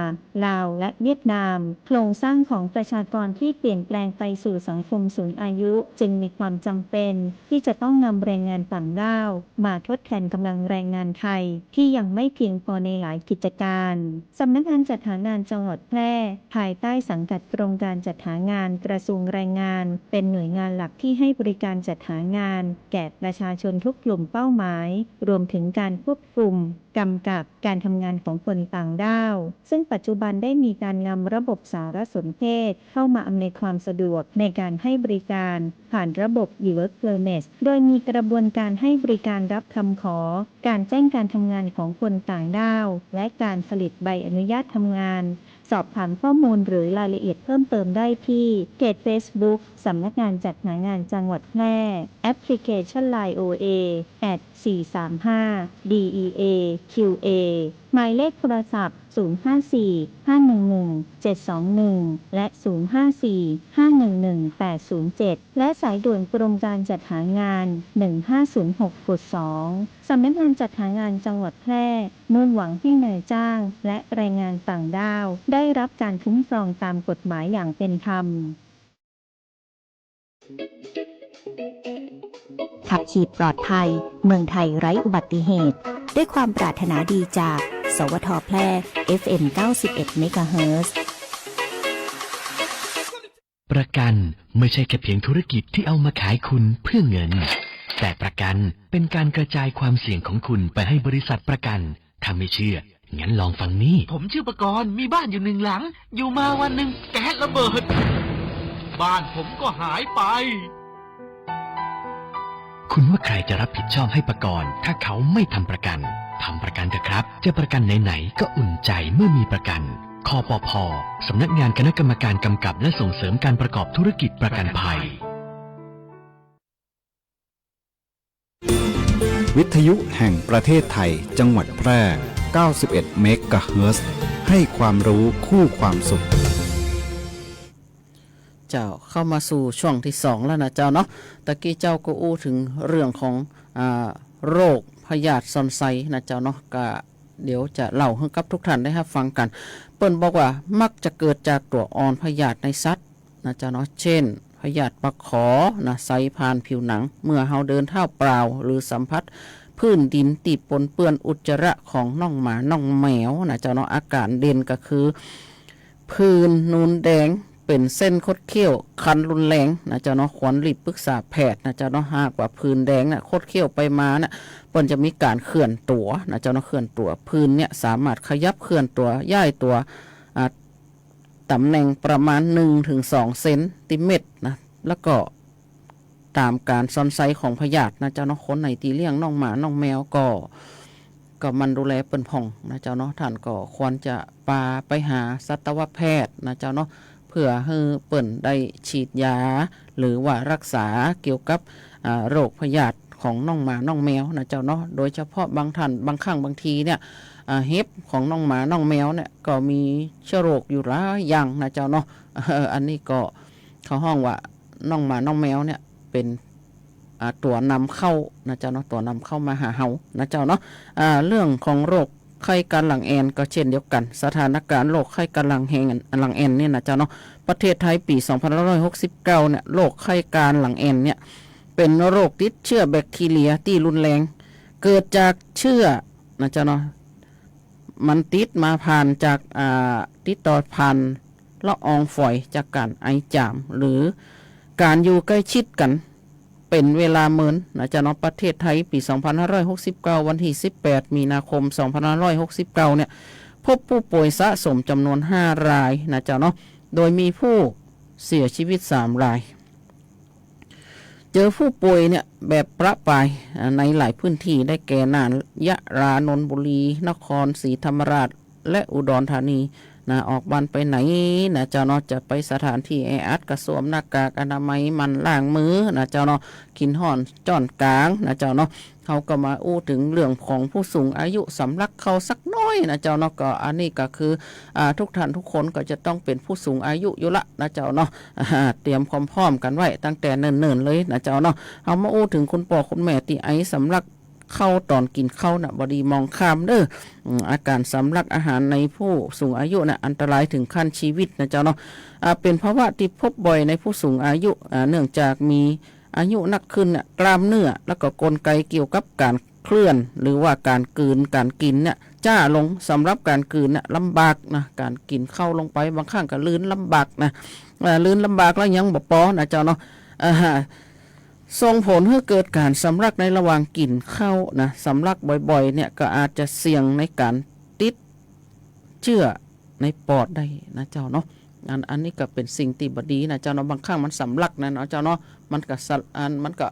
ลาว และเวียดนาม โครงสร้างของประชากรที่เปลี่ยนแปลงไปสู่สังคมสูงอายุ จึงมีความจำเป็นที่จะต้องนำแรงงานต่างด้าวมาทดแทนกำลังแรงงานไทยที่ยังไม่เพียงพอในหลายกิจการ สำนักงานจัดหางานจังหวัดแพร่ ภายใต้สังกัดกรมการจัดหางานกระทรวงแรงงาน เป็นหน่วยงานหลักที่ให้บริการจัดหางานแก่ประชาชนทุกกลุ่มเป้าหมาย รวมถึงการควบคุม กำกับการทำงานของคนต่างด้าว ซึ่งปัจจุบันได้มีการนำระบบสารสนเทศเข้ามาอำนวยความสะดวกในการให้บริการ ผ่านระบบ e-work permit โดยมีกระบวนการให้บริการรับคำขอ การแจ้งการทำงานของคนต่างด้าว และการผลิตใบอนุญาตทำงาน สอบถามข้อมูลหรือรายละเอียดเพิ่มเติมได้ที่เพจ Facebook สำนักงานจัดหางานจังหวัดแพร่ แอปพลิเคชัน ไลน์ โอ เอ แอท สี่สามห้า ดี อี เอ คิว เอ หมายเลขโทรศัพท์ ศูนย์ ห้า สี่ ห้า หนึ่ง หนึ่ง เจ็ด สอง หนึ่ง และ ศูนย์ ห้า สี่ ห้า หนึ่ง หนึ่ง แปด ศูนย์ เจ็ด และสายด่วนกรมการจัดหางาน หนึ่ง ห้า ศูนย์ หก กด สอง สำนักงานจัดหางานจังหวัดแพร่ มุ่งหวังให้นายจ้างและแรงงานต่างด้าว ได้รับการคุ้มครองตามกฎหมายอย่างเป็นธรรม ขับขี่ปลอดภัย เมืองไทยไร้อุบัติเหตุ ด้วยความปรารถนาดีจาก สวท แพร่ เอฟเอ็ม เก้าสิบเอ็ด เมกะเฮิรตซ์ ประกันไม่ใช่แค่เพียงธุรกิจที่เอามาขายคุณเพื่อเงิน แต่ประกันเป็นการกระจายความเสี่ยงของคุณไปให้บริษัทประกัน ถ้าไม่เชื่อ งั้นลองฟังนี่ ผมชื่อประกรณ์ มีบ้านอยู่หนึ่งหลัง อยู่มาวันหนึ่งแก๊สระเบิด บ้านผมก็หายไป คุณว่าใครจะรับผิดชอบให้ประกรณ์ ถ้าเขาไม่ทำประกัน ทำประกันเถอะครับ จะประกันไหนๆ ก็อุ่นใจเมื่อมีประกัน คปภ สำนักงานคณะกรรมการกำกับและส่งเสริมการประกอบธุรกิจประกันภัย วิทยุแห่งประเทศไทย จังหวัดแพร่ เก้าสิบเอ็ด เมกะเฮิรตซ์ ให้ความรู้คู่ความสุข เจ้า เข้ามาสู่ช่วงที่สองแล้วนะเจ้าเนาะ ตะกี้เจ้าก็อู้ถึงเรื่องของ อ่า โรคพยาธิซอนไซนะเจ้าเนาะ ก็เดี๋ยวจะเล่าให้กับทุกท่านได้ฮับฟังกั๋น เปิ้นบอกว่ามักจะเกิดจากตั๋วอ่อนพยาธิในสัตว์ นะเจ้าเนาะ เจ้น พยาธิปะขอนะ ไสผ่านผิวหนัง เมื่อเฮาเดินเท้าเปล่า หรือสัมผัสพื้นดินตี้ปนเปื้อนอุจจาระของน้องหมาน้องแมวนะเจ้าเนาะ อาก๋านเด่นก็คือ ผื่น นูนแดง เป๋นเส้นคดเขี้ยว คันรุนแรงนะเจ้าเนาะ ควรรีบปรึกษาแพทย์นะเจ้าเนาะ หากว่าผื่นแดงน่ะ คดเขี้ยวไปมาน่ะ เปิ้นจะมีก๋านเคลื่อนตั๋วนะเจ้าเนาะ เคลื่อนตั๋ว ผื่นเนี่ยสามารถขยับเคลื่อนตั๋ว ย้ายตั๋ว อ่า ต๋ำแหน่งประมาณหนึ่งถึงสองเซนติเมตรนะ แล้วก็ต๋ามก๋านซอนไซของพยาธินะเจ้าเนาะ คนไหนตี้เลี้ยงน้องหมาน้องแมวก็ ก็หมั่นดูแลเปิ้นพ่องนะเจ้าเนาะ ท่านก็ควรจะปาไปหาสัตวแพทย์นะเจ้าเนาะ เพื่อหื้อเปิ้นได้ฉีดยา หรือว่ารักษาเกี่ยวกับ อ่า โรคพยาธิของน้องหมาน้องแมวนะเจ้าเนาะ โดยเฉพาะบางท่าน บางครั้งบางทีเนี่ย อ่า เห็บของน้องหมาน้องแมวเนี่ยก็มีเชื้อโรคอยู่หลายอย่างนะเจ้าเนาะ เออ อันนี้ก็เขาฮ้องว่าน้องหมาน้องแมวเนี่ยเป๋น อ่า ตั๋วนำเข้านะเจ้าเนาะ ตั๋วนำเข้ามาหาเฮานะเจ้าเนาะ อ่า เรื่องของโรคไข้การหลั่งแอนก็เช่นเดียวกั๋น สถานการณ์โรคไข้การหลั่งแฮง หลั่งแอนเนี่ยนะเจ้าเนาะ ประเทศไทยปี๋สองพันห้าร้อยหกสิบเก้าเนี่ย โรคไข้การหลั่งแอนเนี่ย เป๋นโรคติดเจื้อแบคทีเรียตี้รุนแรง เกิดจากเจื้อนะเจ้าเนาะ มันติดมาผ่านจาก อ่า ติดต่อผ่านละอองฝอยจากก๋านไอจ๋าม หรือก๋านอยู่ใก้ชิดกั๋นเป๋นเวลาเมินนะเจ้าเนาะ ประเทศไทยปี๋สองพันห้าร้อยหกสิบเก้า วันตี้สิบแปด มีนาคม สองพันห้าร้อยหกสิบเก้าเนี่ย พบผู้ป่วยสะสมจ๋ำนวนห้ารายนะเจ้าเนาะ โดยมีผู้เสียชีวิตสามราย เจอผู้ป่วยเนี่ยแบบประป๋าย อ่า ในหลายพื้นตี้ได้แก่น่าน ยะลา นนทบุรี นครศรีธรรมราช และอุดรธานีนะ ออกบ้านไปไหนนะเจ้าเนาะ จะไปสถานตี้แออัดก็สวมหน้ากากอนามัย หมั่นล้างมือนะเจ้าเนาะ กิ๋นฮ้อนจ๊อนก๋างนะเจ้าเนาะ เฮาก็มาอู้เถิงเรื่องของผู้สูงอายุสำลักเข้าสักหน้อยนะเจ้าเนาะ ก็อันนี้ก็คือ อ่า ทุกท่านทุกคนก็จะต้องเป๋นผู้สูงอายุอยู่ละนะเจ้าเนาะ อ่า เตรียมความพร้อมกั๋นไว้ตั้งแต่เนิ่นๆ เลยนะเจ้าเนาะ เฮามาอู้เถิงคุณป้อคุณแม่ตี้ไอสำลักเข้าต๋อนกิ๋นข้าวน่ะ บ่ดีมองข้ามเด้อ อืม อาก๋านสำลักอาหารในผู้สูงอายุน่ะ อันตรายเถิงขั้นชีวิตนะเจ้าเนาะ อ่า เป๋นภาวะตี้พบบ่อยในผู้สูงอายุ อ่า เนื่องจากมีอายุนักขึ้นน่ะ กล้ามเนื้อ แล้วก็กลไกเกี่ยวกับก๋านเคลื่อน หรือว่าก๋านกลืน ก๋านกิ๋นเนี่ย จ๊าลง สำหรับก๋านกลืนเนี่ยลำบากนะ ก๋านกิ๋นข้าวลงไป บางครั้งก็ลืนลำบากนะ อ่า ลืนลำบากแล้วยังบ่ปอนะเจ้าเนาะ อ่า ส่งผลหื้อเกิดก๋านสำลักในระหว่างกิ๋นข้าวนะ สำลักบ่อยๆ เนี่ยก็อาจจะเสี่ยงในก๋านติดเจื้อในปอดได้นะเจ้าเนาะ อัน อันนี้ก็เป๋นสิ่งตี้บ่ดีนะเจ้าเนาะ บางครั้งมันสำลักนะเนาะเจ้าเนาะ มันก็สะ อัน มันก็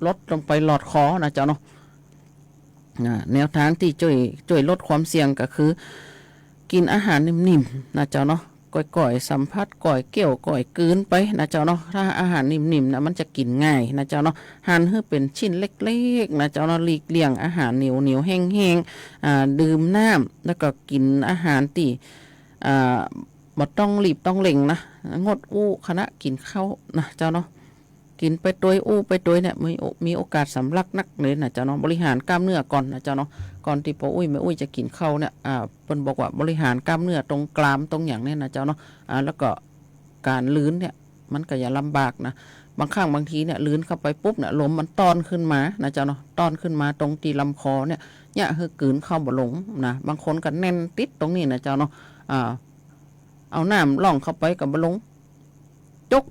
ลดลงไปหลอดคอนะเจ้าเนาะ อ่า แนวตางตี้จ้วย จ้วยลดความเสี่ยงก็คือ กิ๋นอาหารนิ่มๆ นะเจ้าเนาะ ก้อยๆ สัมผัส ก้อยเคี้ยว ก้อยกลืนไปนะเจ้าเนาะ ถ้าอาหารนิ่มๆ น่ะ มันจะกิ๋นง่ายนะเจ้าเนาะ หั่นหื้อเป๋นชิ้นเล็กๆ นะเจ้าเนาะ หลีกเลี่ยงอาหารเหนียวๆ แห้งๆ อ่า ดื่มน้ำ แล้วก็กิ๋นอาหารตี้ อ่า บ่ต้องรีบต้องเร่งนะ งดอู้ขณะกิ๋นข้าวนะเจ้าเนาะ กิ๋นไปตวยอู้ไปตวยเนี่ย มีโอ มีโอกาสสำลักนักเลยนะเจ้าเนาะ บริหารกล้ามเนื้อก่อนนะเจ้าเนาะ ก่อนตี้ป้ออุ๊ยแม่อุ๊ยจะกิ๋นข้าวเนี่ย อ่า เปิ้นบอกว่าบริหารกล้ามเนื้อตรงกรามตรงหยังเนี่ยนะเจ้าเนาะ อ่า แล้วก็ก๋านลืนเนี่ย มันก็อย่าลำบากนะ บางครั้งบางทีเนี่ย ลืนเข้าไปปุ๊บเนี่ย ลมมันต้อนขึ้นมานะเจ้าเนาะ ต้อนขึ้นมาตรงตี้ลำคอเนี่ย เยียะหื้อกลืนข้าวบ่ลงนะ บางคนก็แน่นติดตรงนี้นะเจ้าเนาะ อ่า เอาน้ำล่องเข้าไปก็บ่ลง จก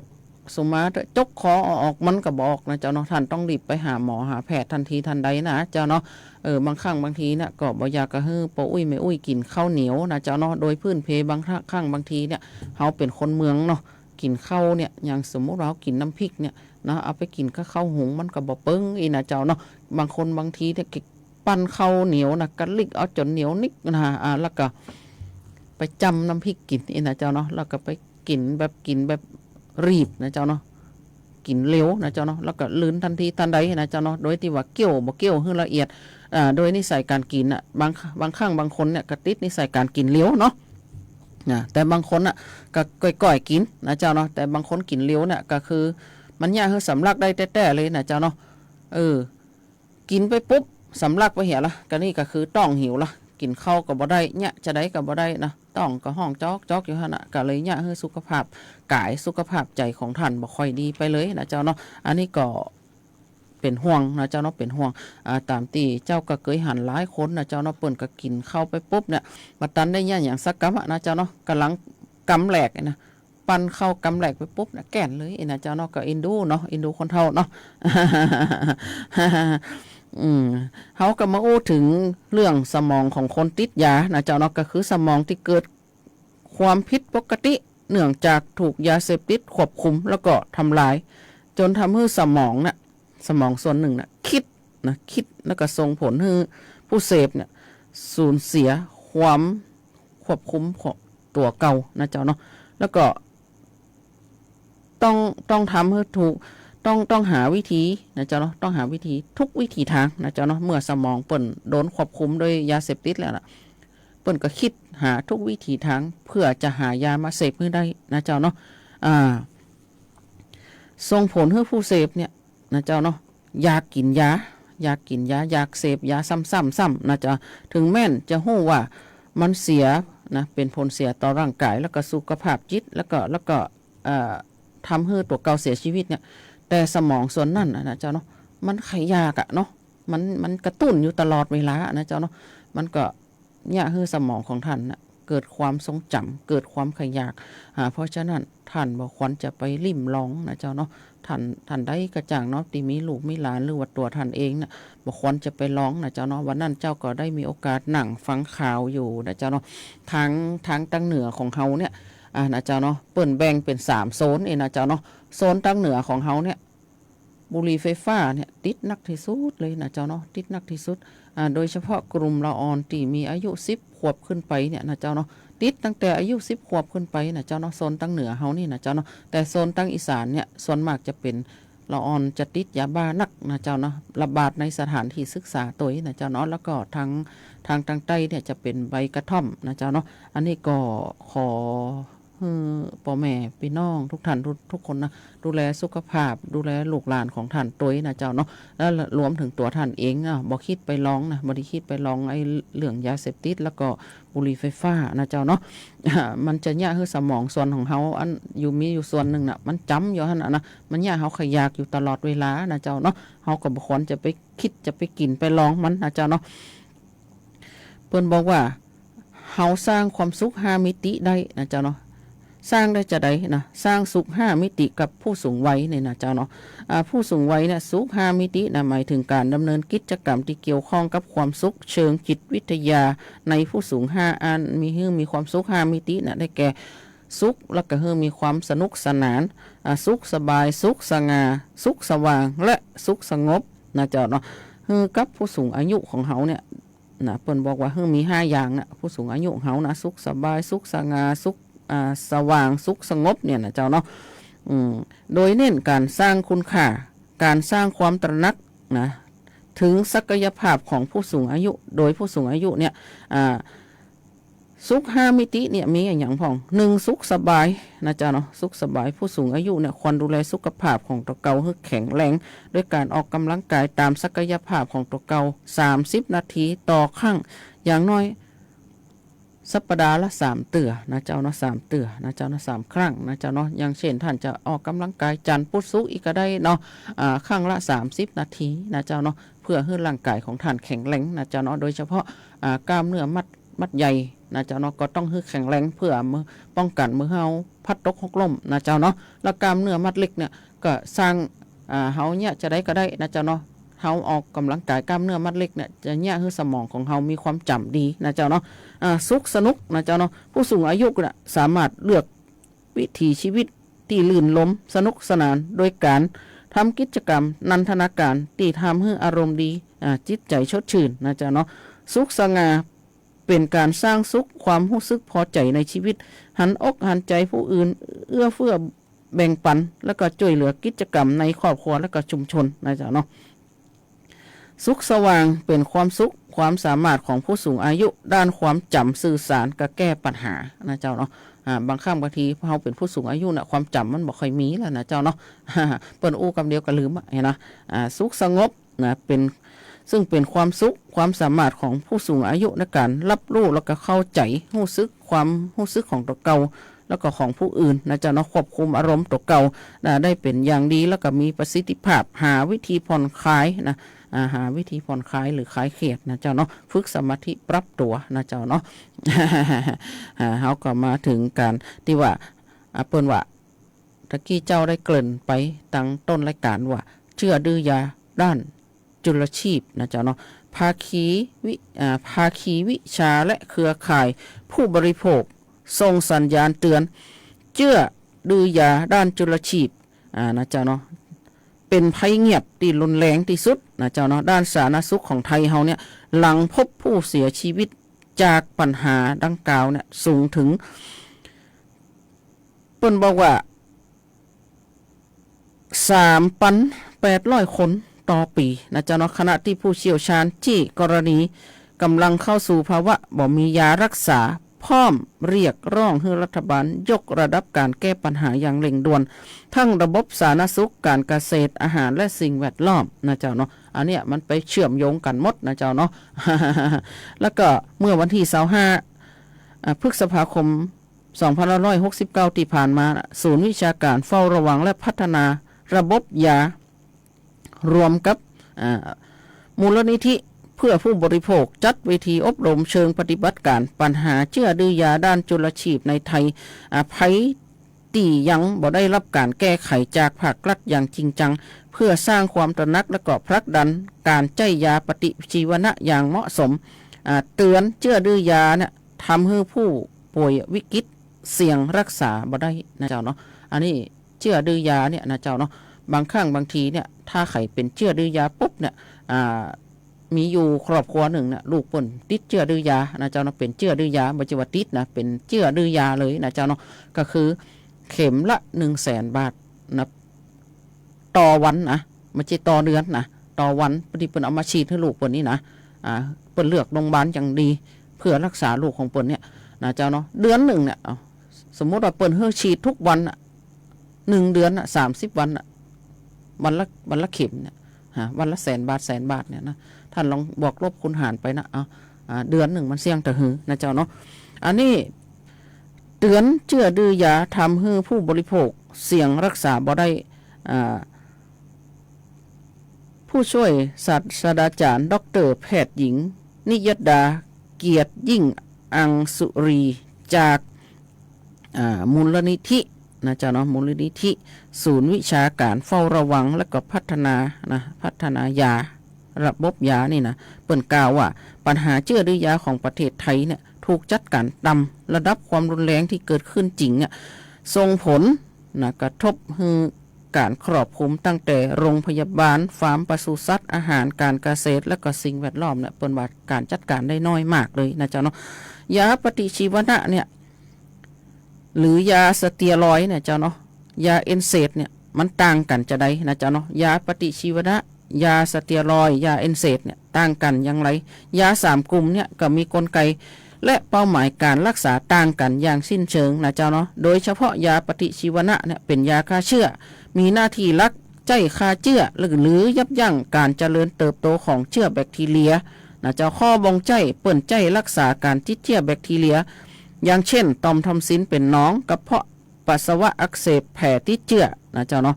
สุมาเถอะ จกคอเอาออกมันก็บ่ออกนะเจ้าเนาะ ท่านต้องรีบไปหาหมอหาแพทย์ทันทีทันใดนะเจ้าเนาะ เออ บางครั้งบางทีเนี่ยก็บ่อยากจะหื้อป้ออุ๊ยแม่อุ๊ยกิ๋นข้าวเหนียวนะเจ้าเนาะ โดยพื้นเพบางครั้งบางทีเนี่ย เฮาเป๋นคนเมืองเนาะ กิ๋นข้าวเนี่ย อย่างสมมุติว่าเฮากิ๋นน้ำพริกเนี่ยนะ เอาไปกิ๋นกับข้าวหุงมันก็บ่เปิ้งอี้นะเจ้าเนาะ บางคนบางทีเนี่ย ปั้นข้าวเหนียวนะ กะลิกเอาจ๋นเหนียวนิกนะ อ่า แล้วก็ไปจ้ำน้ำพริกกิ๋นอี้นะเจ้าเนาะ แล้วก็ไปกิ๋นแบบ กิ๋นแบบรีบนะเจ้าเนาะ กิ๋นเร็วนะเจ้าเนาะ แล้วก็ลืนทันทีทันใดนะเจ้าเนาะ โดยตี้ว่าเคี้ยวบ่เคี้ยวหื้อละเอียด อ่า โดยนิสัยก๋านกิ๋นน่ะ บาง บางครั้งบางคนเนี่ยก็ติดนิสัยก๋านกิ๋นเร็วเนาะ นะ แต่บางคนน่ะก็ก้อยๆ กิ๋นนะเจ้าเนาะ แต่บางคนกิ๋นเร็วเนี่ยก็คือมันเยียะหื้อสำลักได้แต๊ๆ เลยนะเจ้าเนาะ เออ กิ๋นไปปุ๊บ สำลักไปเหียละ ก็นี่ก็คือต๊องหิวละ กิ๋นข้าวก็บ่ได้ เยียะจะใดก็บ่ได้นะ ต๊องก็ฮ้องจ๊อกๆ อยู่หั้นน่ะ ก็เลยเยียะหื้อสุขภาพก๋าย สุขภาพใจ๋ของท่านบ่ค่อยดีไปเลยนะเจ้าเนาะ อันนี้ก็เป๋นห่วงนะเจ้าเนาะ เป๋นห่วง อ่า ต๋ามตี้เจ้าก็เกยหันหลายคนนะเจ้าเนาะ เปิ้นก็กิ๋นข้าวไปปุ๊บเนี่ย บ่ตันได้เยียะหยังสักกำอะนะเจ้าเนาะ ก่ำลังกำแหลกนะ ปั้นข้าวกำแหลกไปปุ๊บนะ แก่นเลยอี้นะเจ้าเนาะ ก็เอ็นดูเนาะ เอ็นดูคนเฒ่าเนาะ อืม เฮาก็มาอู้เถิงเรื่องสมองของคนติดยานะเจ้าเนาะ ก็คือสมองตี้เกิดความผิดปกติ เนื่องจากถูกยาเสพติดควบคุมแล้วก็ทำลาย จ๋นทำหื้อสมองน่ะ สมองส่วนนึ่งน่ะ คิดนะ คิดแล้วก็ส่งผลหื้อผู้เสพเนี่ย สูญเสียความควบคุมของตั๋วเก่านะเจ้าเนาะ แล้วก็ ต้อง ต้องทำหื้อถูก ต้อง ต้องหาวิธีนะเจ้าเนาะ ต้องหาวิธีทุกวิถีตางนะเจ้าเนาะ เมื่อสมองเปิ้นโดนควบคุมโดยยาเสพติดแล้วน่ะ เปิ้นก็คิดหาทุกวิถีตางเพื่อจะหายามาเสพหื้อได้นะเจ้าเนาะ อ่า ส่งผลหื้อผู้เสพเนี่ยนะเจ้าเนาะ อยากกิ๋นยา อยากกิ๋นยา อยากเสพยาซ้ำๆ ซ้ำนะเจ้า เถิงแม้นจะฮู้ว่ามันเสียนะ เป๋นผลเสียต่อร่างก๋าย แล้วก็สุขภาพจิต แล้วก็ แล้วก็ เอ่อ ทำหื้อตั๋วเก่าเสียจีวิตเนี่ย แต่สมองส่วนนั้นน่ะนะเจ้าเนาะ มันใค่อยากอะเนาะ มัน มันกระตุ้นอยู่ตลอดเวลานะเจ้าเนาะ มันก็เยียะหื้อสมองของต้านน่ะ เกิดความทรงจ๋ำ เกิดความใค่อยาก อ่า เพราะฉะนั้นต้านบ่ควรจะไปลิ้มลองนะเจ้าเนาะ ต้าน ต้านใดก็จ้างเนาะ ตี้มีลูกมีหลาน หรือว่าตั๋วต้านเองน่ะ บ่ควรจะไปลองนะเจ้าเนาะ วันนั้นเจ้าก็ได้มีโอกาสนั่งฟังข่าวอยู่นะเจ้าเนาะ ตาง ตาง ตางเหนือของเฮาเนี่ย อ่า นะเจ้าเนาะ เปิ้นแบ่งเป๋นสามโซนเองนะเจ้าเนาะ โซนตางเหนือของเฮาเนี่ย บุหรี่ไฟฟ้าเนี่ยติดนักตี้สุดเลยนะเจ้าเนาะ ติดนักตี้สุด อ่า โดยเฉพาะกลุ่มละอ่อนตี้มีอายุสิบขวบขึ้นไปเนี่ยนะเจ้าเนาะ ติดตั้งแต่อายุสิบขวบขึ้นไปนะเจ้าเนาะ โซนตางเหนือเฮานี่นะเจ้าเนาะ แต่โซนตางอีสานเนี่ย ส่วนมากจะเป๋นละอ่อนจะติดยาบ้านักนะเจ้าเนาะ ระบาดในสถานตี้ศึกษาตวยนะเจ้าเนาะ แล้วก็ตาง ตาง ตางใต้เนี่ยจะเป๋นใบกระท่อมนะเจ้าเนาะ อันนี้ก็ขอ หื้อป้อแม่ปี้น้องทุกท่านทุก ทุกคนนะ ดูแลสุขภาพ ดูแลลูกหลานของต้านตวยนะเจ้าเนาะ แล้วรวมเถิงตั๋วต้านเองอะ บ่คิดไปลองนะ บ่ได้คิดไปลองไอ้เรื่องยาเสพติด แล้วก็บุหรี่ไฟฟ้านะเจ้าเนาะ มันจะเยียะหื้อสมองส่วนของเฮา อันอยู่ มีอยู่ส่วนนึ่งน่ะ มันจ๋ำอยู่หั้นน่ะนะ มันเยียะหื้อเฮาใค่อยากอยู่ตลอดเวลานะเจ้าเนาะ เฮาก็บ่ควรจะไปคิดจะไปกิ๋นไปลองมันนะเจ้าเนาะ เปิ้นบอกว่า เฮาสร้างความสุขห้ามิติได้นะเจ้าเนาะ สร้างได้จาใดนะ สร้างสุขห้ามิติกับผู้สูงวัยเนี่ยนะเจ้าเนาะ อ่า ผู้สูงวัยเนี่ย สุขห้ามิตินะ หมายเถิงก๋านดำเนินกิจกรรมตี้เกี่ยวข้องกับความสุขเชิงจิตวิทยาในผู้สูงห้าอัน มีหื้อมีความสุขห้ามิตินะ ได้แก่ สุข แล้วก็หื้อมีความสนุกสนาน อ่า สุขสบาย สุขสง่า สุขสว่าง และสุขสงบนะเจ้าเนาะ หื้อกับผู้สูงอายุของเฮาเนี่ย นะ เปิ้นบอกว่าหื้อมีห้าอย่างนะ ผู้สูงอายุเฮานะ สุขสบาย สุขสง่า สุข อ่า สว่าง สุขสงบเนี่ยนะเจ้าเนาะ อืม โดยเน้นก๋านสร้างคุณค่า ก๋านสร้างความตระหนักนะ เถิงศักยภาพของผู้สูงอายุ โดยผู้สูงอายุเนี่ย อ่า สุขห้ามิติเนี่ยมีอะหยังพ่อง นึ่ง สุขสบายนะเจ้าเนาะ สุขสบาย ผู้สูงอายุเนี่ยควรดูแลสุขภาพของตั๋วเก่าหื้อแข็งแรง โดยก๋านออกก๋ำลังกายต๋ามศักยภาพของตั๋วเก่า สามสิบนาทีต่อครั้ง อย่างน้อยสัปดาห์ละสามเตื้อนะเจ้าเนาะ สามเตื้อนะเจ้าเนาะ สามครั้งนะเจ้าเนาะ อย่างเช่น ต้านจะออกก๋ำลังกายจันทร์ พุธ ศุกร์ อี้ก็ได้เนาะ อ่า ครั้งละสามสิบนาทีนะเจ้าเนาะ เพื่อหื้อร่างก๋ายของต้านแข็งแรงนะเจ้าเนาะ โดยเฉพาะ อ่า กล้ามเนื้อมัด มัดใหญ่นะเจ้าเนาะ ก็ต้องหื้อแข็งแรง เพื่อมื้อ ป้องกั๋นบ่หื้อเฮาพลัดตกหกล้มนะเจ้าเนาะ แล้วกล้ามเนื้อมัดเล็กเนี่ย ก็สร้าง อ่า เฮาเนี่ยจาใดก็ได้นะเจ้าเนาะ เฮาออกก๋ำลังกายกล้ามเนื้อมัดเล็กเนี่ย จะเยียะหื้อสมองของเฮามีความจ๋ำดีนะเจ้าเนาะ อ่า สุขสนุกนะเจ้าเนาะ ผู้สูงอายุเนี่ยสามารถเลือกวิถีชีวิตตี้ลื่นลมสนุกสนาน โดยก๋านทำกิจกรรมนันทนาการตี้ทำหื้ออารมณ์ดี อ่า จิตใจ๋สดชื่นนะเจ้าเนาะ สุขสง่า เป๋นก๋านสร้างสุข ความฮู้สึกพอใจ๋ในจีวิต หันอกหันใจ๋ผู้อื่น เอื้อเฟื้อแบ่งปัน แล้วก็จ้วยเหลือกิจกรรมในครอบครัว แล้วก็ชุมชนนะเจ้าเนาะ สุขสว่าง เป๋นความสุข ความสามารถของผู้สูงอายุ ด้านความจ๋ำ สื่อสาร กับแก้ปัญหานะเจ้าเนาะ อ่า บางครั้งบางทีเฮาเป๋นผู้สูงอายุน่ะ ความจ๋ำมันบ่ค่อยมีแล้วนะเจ้าเนาะ เปิ้นอู้กำเดียวก็ลืมอะ หันนะ อ่า สุขสงบ นะ เป๋น ซึ่งเป๋นความสุข ความสามารถของผู้สูงอายุในก๋านฮับฮู้ แล้วก็เข้าใจ๋ฮู้สึก ความฮู้สึกของตั๋วเก่า แล้วก็ของผู้อื่นนะเจ้าเนาะ ควบคุมอารมณ์ตั๋วเก่า นะ ได้เป๋นอย่างดี แล้วก็มีประสิทธิภาพ หาวิธีผ่อนคลายนะ อ่า หาวิธีผ่อนคลายหรือคลายเครียดนะเจ้าเนาะ ฝึกสมาธิปรับตั๋วนะเจ้าเนาะ อ่า เฮาก็มาเถิงก๋านตี้ว่า อ่า เปิ้นว่า ตะกี้เจ้าได้เกริ่นไปตังต้นรายก๋านว่า เจื้อดื้อยาด้านจุลชีพนะเจ้าเนาะ ภาคีวิ อ่า ภาคีวิชาและเครือข่ายผู้บริโภคส่งสัญญาณเตือน เจื้อดื้อยาด้านจุลชีพ อ่า นะเจ้าเนาะ เป๋นภัยเงียบตี้รุนแรงตี้สุดนะเจ้าเนาะ ด้านสาธารณสุขของไทยเฮาเนี่ย หลังพบผู้เสียชีวิตจากปัญหาดังกล่าวเนี่ย สูงเถิง เปิ้นบอกว่า สามปันแปดร้อยคนต่อปี๋นะเจ้าเนาะ ขณะตี้ผู้เชี่ยวชาญจี้กรณีก๋ำลังเข้าสู่ภาวะบ่มียารักษา พร้อมเรียกร้องหื้อรัฐบาลยกระดับก๋านแก้ปัญหาอย่างเร่งด่วน ทั้งระบบสาธารณสุข ก๋านเกษตร อาหาร และสิ่งแวดล้อมนะเจ้าเนาะ อันเนี้ยมันไปเชื่อมโยงกั๋นหมดนะเจ้าเนาะ แล้วก็เมื่อวันตี้ซาวห้า อ่า พฤษภาคม สองพันห้าร้อยหกสิบเก้า ตี้ผ่านมา ศูนย์วิชาก๋านเฝ้าระวังและพัฒนาระบบยา ร่วมกับ อ่า มูลนิธิเพื่อผู้บริโภค จัดเวทีอบรมเชิงปฏิบัติก๋านปัญหาเจื้อดื้อยาด้านจุลชีพในไทย อ่า ไผตี้ยังบ่ได้ฮับก๋านแก้ไขจากภาครัฐอย่างจริงจัง เพื่อสร้างความตระหนักและก็ผลักดันก๋านใจ๊ยาปฏิชีวนะอย่างเหมาะสม อ่า เตือนเจื้อดื้อยาเนี่ย ทำหื้อผู้ป่วยวิกฤตเสี่ยงฮักษาบ่ได้นะเจ้าเนาะ อันนี้เจื้อดื้อยาเนี่ยนะเจ้าเนาะ บางครั้งบางทีเนี่ย ถ้าใผเป๋นเจื้อดื้อยาปุ๊บเนี่ย อ่า มีอยู่ครอบครัวนึ่งเนี่ย ลูกเปิ้นติดเจื้อดื้อยานะเจ้าเนาะ เป๋นเจื้อดื้อยา บ่ใจ้ว่าติดนะ เป๋นเจื้อดื้อยาเลยนะเจ้าเนาะ ก็คือเข็มละหนึ่งแสนบาทนะ ต่อวันนะ บ่ใจ้ต่อเดือนนะ ต่อวัน พอดีเปิ้นเอามาฉีดหื้อลูกเปิ้นนี่นะ อ่า เปิ้นเลือกโรงพยาบาลอย่างดี เพื่อฮักษาลูกของเปิ้นเนี่ยนะเจ้าเนาะ เดือนนึ่งเนี่ย เอา สมมุติว่าเปิ้นหื้อฉีดทุกวันน่ะ หนึ่งเดือนน่ะ สามสิบวันน่ะ วันละ วันละเข็มเนี่ย ฮะ วันละแสนบาท แสนบาทเนี่ยนะ ต้านลองบวกลบคูณหารไปนะ เอา อ่า เดือนนึ่งมันเสี้ยงเต้าหื้อนะเจ้าเนาะ อันนี้เตือนเจื้อดื้อยา ทำหื้อผู้บริโภคเสี่ยงฮักษาบ่ได้ อ่า ผู้ช่วยศาสตราจารย์ ด็อกเตอร์แพทย์หญิง นิยดา เกียรติยิ่งอังสุรี จาก อ่า มูลนิธินะเจ้าเนาะ มูลนิธิศูนย์วิชาก๋านเฝ้าระวังและก็พัฒนานะ พัฒนายา ระบบยานี่นะ เปิ้นกล่าวว่า ปัญหาเจื้อดื้อยาของประเทศไทยเนี่ย ถูกจัดก๋านต่ำ ระดับความรุนแรงตี้เกิดขึ้นจริงเนี่ย ส่งผลนะ กระทบหื้อก๋านครอบคลุมตั้งแต่โรงพยาบาล ฟาร์มปศุสัตว์ อาหาร ก๋านเกษตร และก็สิ่งแวดล้อมเนี่ย เปิ้นว่าก๋านจัดก๋านได้น้อยมากเลยนะเจ้าเนาะ ยาปฏิชีวนะเนี่ย หรือยาสเตียรอยด์เนี่ยเจ้าเนาะ ยาเอนเซดเนี่ย มันต่างกั๋นจาใดนะเจ้าเนาะ ยาปฏิชีวนะ ยาสเตียรอยด์ ยาเอนเซดเนี่ย ต่างกั๋นอย่างไร ยาสามกลุ่มเนี่ยก็มีกลไก และเป้าหมายก๋านฮักษาต่างกั๋นอย่างสิ้นเชิงนะเจ้าเนาะ โดยเฉพาะยาปฏิชีวนะเนี่ยเป๋นยาฆ่าเจื้อ มีหน้าตี้หลักใจ๊ฆ่าเจื้อหรือ หรือยับยั้งก๋านเจริญเติบโตของเจื้อแบคทีเรียนะเจ้า ข้อบ่งใจ๊ เปิ้นใจ๊ฮักษาก๋านติดเจื้อแบคทีเรีย อย่างเช่น ต่อมทอนซิลเป๋นหนอง กระเพาะปัสสาวะอักเสบแผ่ติดเจื้อนะเจ้าเนาะ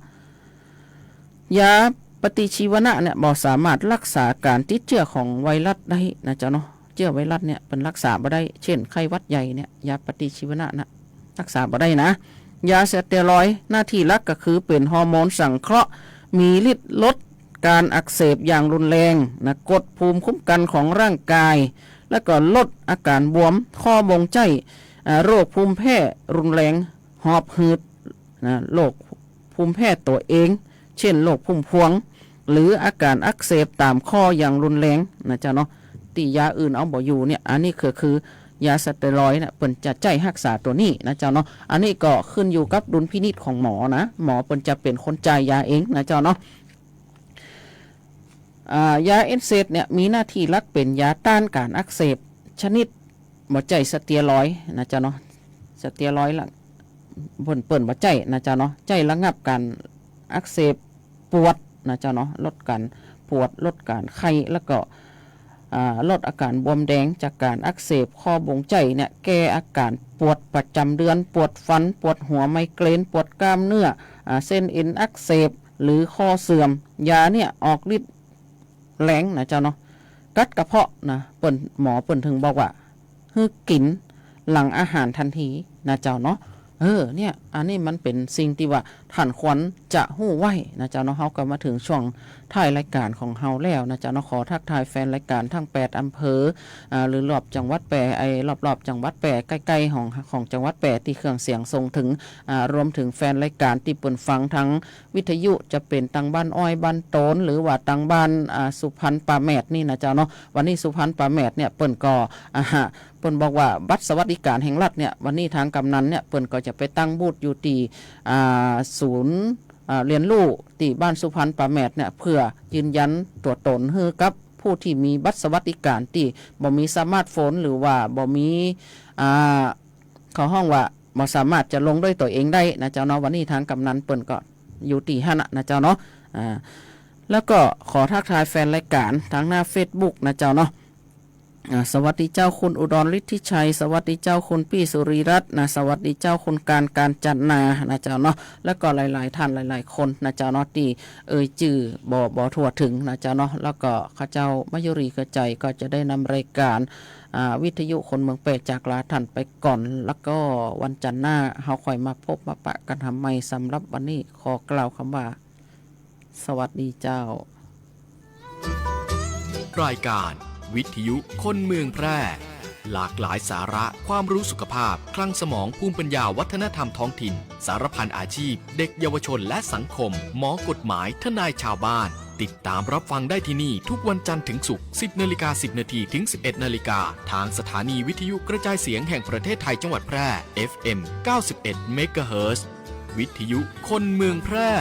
ยาปฏิชีวนะเนี่ยบ่สามารถฮักษาก๋านติดเจื้อของไวรัสได้นะเจ้าเนาะ เจื้อไวรัสเนี่ยเปิ้นฮักษาบ่ได้ เช่น ไข้หวัดใหญ่เนี่ย ยาปฏิชีวนะนะ ฮักษาบ่ได้นะ ยาสเตียรอยด์หน้าตี้หลักก็คือเป๋นฮอร์โมนสังเคราะห์ มีฤทธิ์ลดก๋านอักเสบอย่างรุนแรงนะ กดภูมิคุ้มกั๋นของร่างก๋าย แล้วก็ลดอาก๋านบวม ข้อบ่งใจ๊ อ่า โรคภูมิแพ้รุนแรง หอบหืดนะ โรคภูมิแพ้ตั๋วเอง เช่น โรคพุ่มพวง หรืออาก๋านอักเสบต๋ามข้ออย่างรุนแรงนะเจ้าเนาะ ตี้ยาอื่นเอาบ่อยู่เนี่ย อันนี้คือ คือยาสเตียรอยด์เนี่ย เปิ้นจะใจ๊ฮักษาตั๋วนี้นะเจ้าเนาะ อันนี้ก็ขึ้นอยู่กับดุลพินิจของหมอนะ หมอเปิ้นจะเป๋นคนจ่ายยาเองนะเจ้าเนาะ อ่า ยาเอนเซดเนี่ย มีหน้าตี้หลักเป๋นยาต้านก๋านอักเสบ ชนิดบ่ใจ้สเตียรอยด์นะเจ้าเนาะ สเตียรอยด์ละ เปิ้น เปิ้นบ่ใจ้นะเจ้าเนาะ ใจ๊ระงับก๋านอักเสบปวดนะเจ้าเนาะ ลดก๋านปวด ลดก๋านไข้ แล้วก็ อ่า ลดอาก๋านบวมแดงจากก๋านอักเสบ ข้อบ่งใจ้เนี่ย แก้อาก๋านปวดประจ๋ำเดือน ปวดฟัน ปวดหัว ไมเกรน ปวดกล้ามเนื้อ อ่า เส้นเอ็นอักเสบ หรือข้อเสื่อม ยาเนี่ยออกฤทธิ์แรงนะเจ้าเนาะ กัดกระเพาะนะ เปิ้น หมอเปิ้นเถิงบอกว่า หื้อกิ๋นหลังอาหารตันทีนะเจ้าเนาะ เออ เนี่ย อันนี้มันเป๋นสิ่งตี้ว่าต้านควรจะฮู้ไว้นะเจ้าเนาะ เฮาก็มาเถิงช่วงท้ายรายก๋านของเฮาแล้วนะเจ้าเนาะ ขอทักทายแฟนรายก๋านทั้งแปดอำเภอ อ่า หรือรอบจังหวัดแป้ ไอ้ รอบๆ จังหวัดแป้ ใก้ๆ ของ ของจังหวัดแป้ ตี้เครื่องเสียงส่งเถิง อ่า รวมเถิงแฟนรายก๋านตี้เปิ้นฟังตางวิทยุ จะเป๋นตางบ้านอ้อยบ้านโตน หรือว่าตางบ้าน อ่า สุพรรณป่าแมดนี่นะเจ้าเนาะ วันนี้สุพรรณป่าแมดเนี่ย เปิ้นก็ อ่าฮะ เปิ้นบอกว่าบัตรสวัสดิก๋านแห่งรัฐเนี่ย วันนี้ตางกำนันเนี่ย เปิ้นก็จะไปตั้งบูธอยู่ตี้ อ่า ศูนย์ อ่า เรียนรู้ตี้บ้านสุพรรณป่าแมดเนี่ย เพื่อยืนยันตั๋วตนหื้อกับ ผู้ตี้มีบัตรสวัสดิการตี้บ่มีสมาร์ทโฟน หรือว่าบ่มี อ่า เขาฮ้องว่าบ่สามารถจะลงด้วยตั๋วเองได้นะเจ้าเนาะ วันนี้ตางกำนันเปิ้นก็อยู่ตี้หั้นนะนะเจ้าเนาะ อ่า แล้วก็ขอทักทายแฟนรายการตางหน้าเฟซบุ๊กนะเจ้าเนาะ อ่า สวัสดีเจ้าคุณอุดรฤทธิชัย สวัสดีเจ้าคุณปี้สุรีรัตน์นะ สวัสดีเจ้าคุณการ กาญจนานะเจ้าเนาะ แล้วก็หลายๆ ท่านหลายๆ คนนะเจ้าเนาะ ตี้เอ่ยจื้อบ่ บ่ทั่วถึงนะเจ้าเนาะ แล้วก็ข้าเจ้ามายุรีเครือใจก็จะได้นำรายการ อ่า วิทยุคนเมืองแพร่จากลาท่านไปก่อน แล้วก็วันจันทร์หน้าเฮาค่อยมาพบมาปะกั๋นใหม่ สำหรับวันนี้ขอกล่าวกำว่า สวัสดีเจ้า รายการวิทยุคนเมืองแพร่ หลากหลายสาระความรู้สุขภาพ คลังสมอง ภูมิปัญญา วัฒนธรรมท้องถิ่น สารพันอาชีพ เด็กเยาวชนและสังคม หมอกฎหมาย ทนายชาวบ้าน ติดตามรับฟังได้ที่นี่ทุกวันจันทร์ถึงศุกร์ สิบนาฬิกาสิบนาทีถึงสิบเอ็ดนาฬิกา ทางสถานีวิทยุกระจายเสียงแห่งประเทศไทยจังหวัดแพร่ เอฟเอ็ม เก้าสิบเอ็ดเมกะเฮิรตซ์ วิทยุคนเมืองแพร่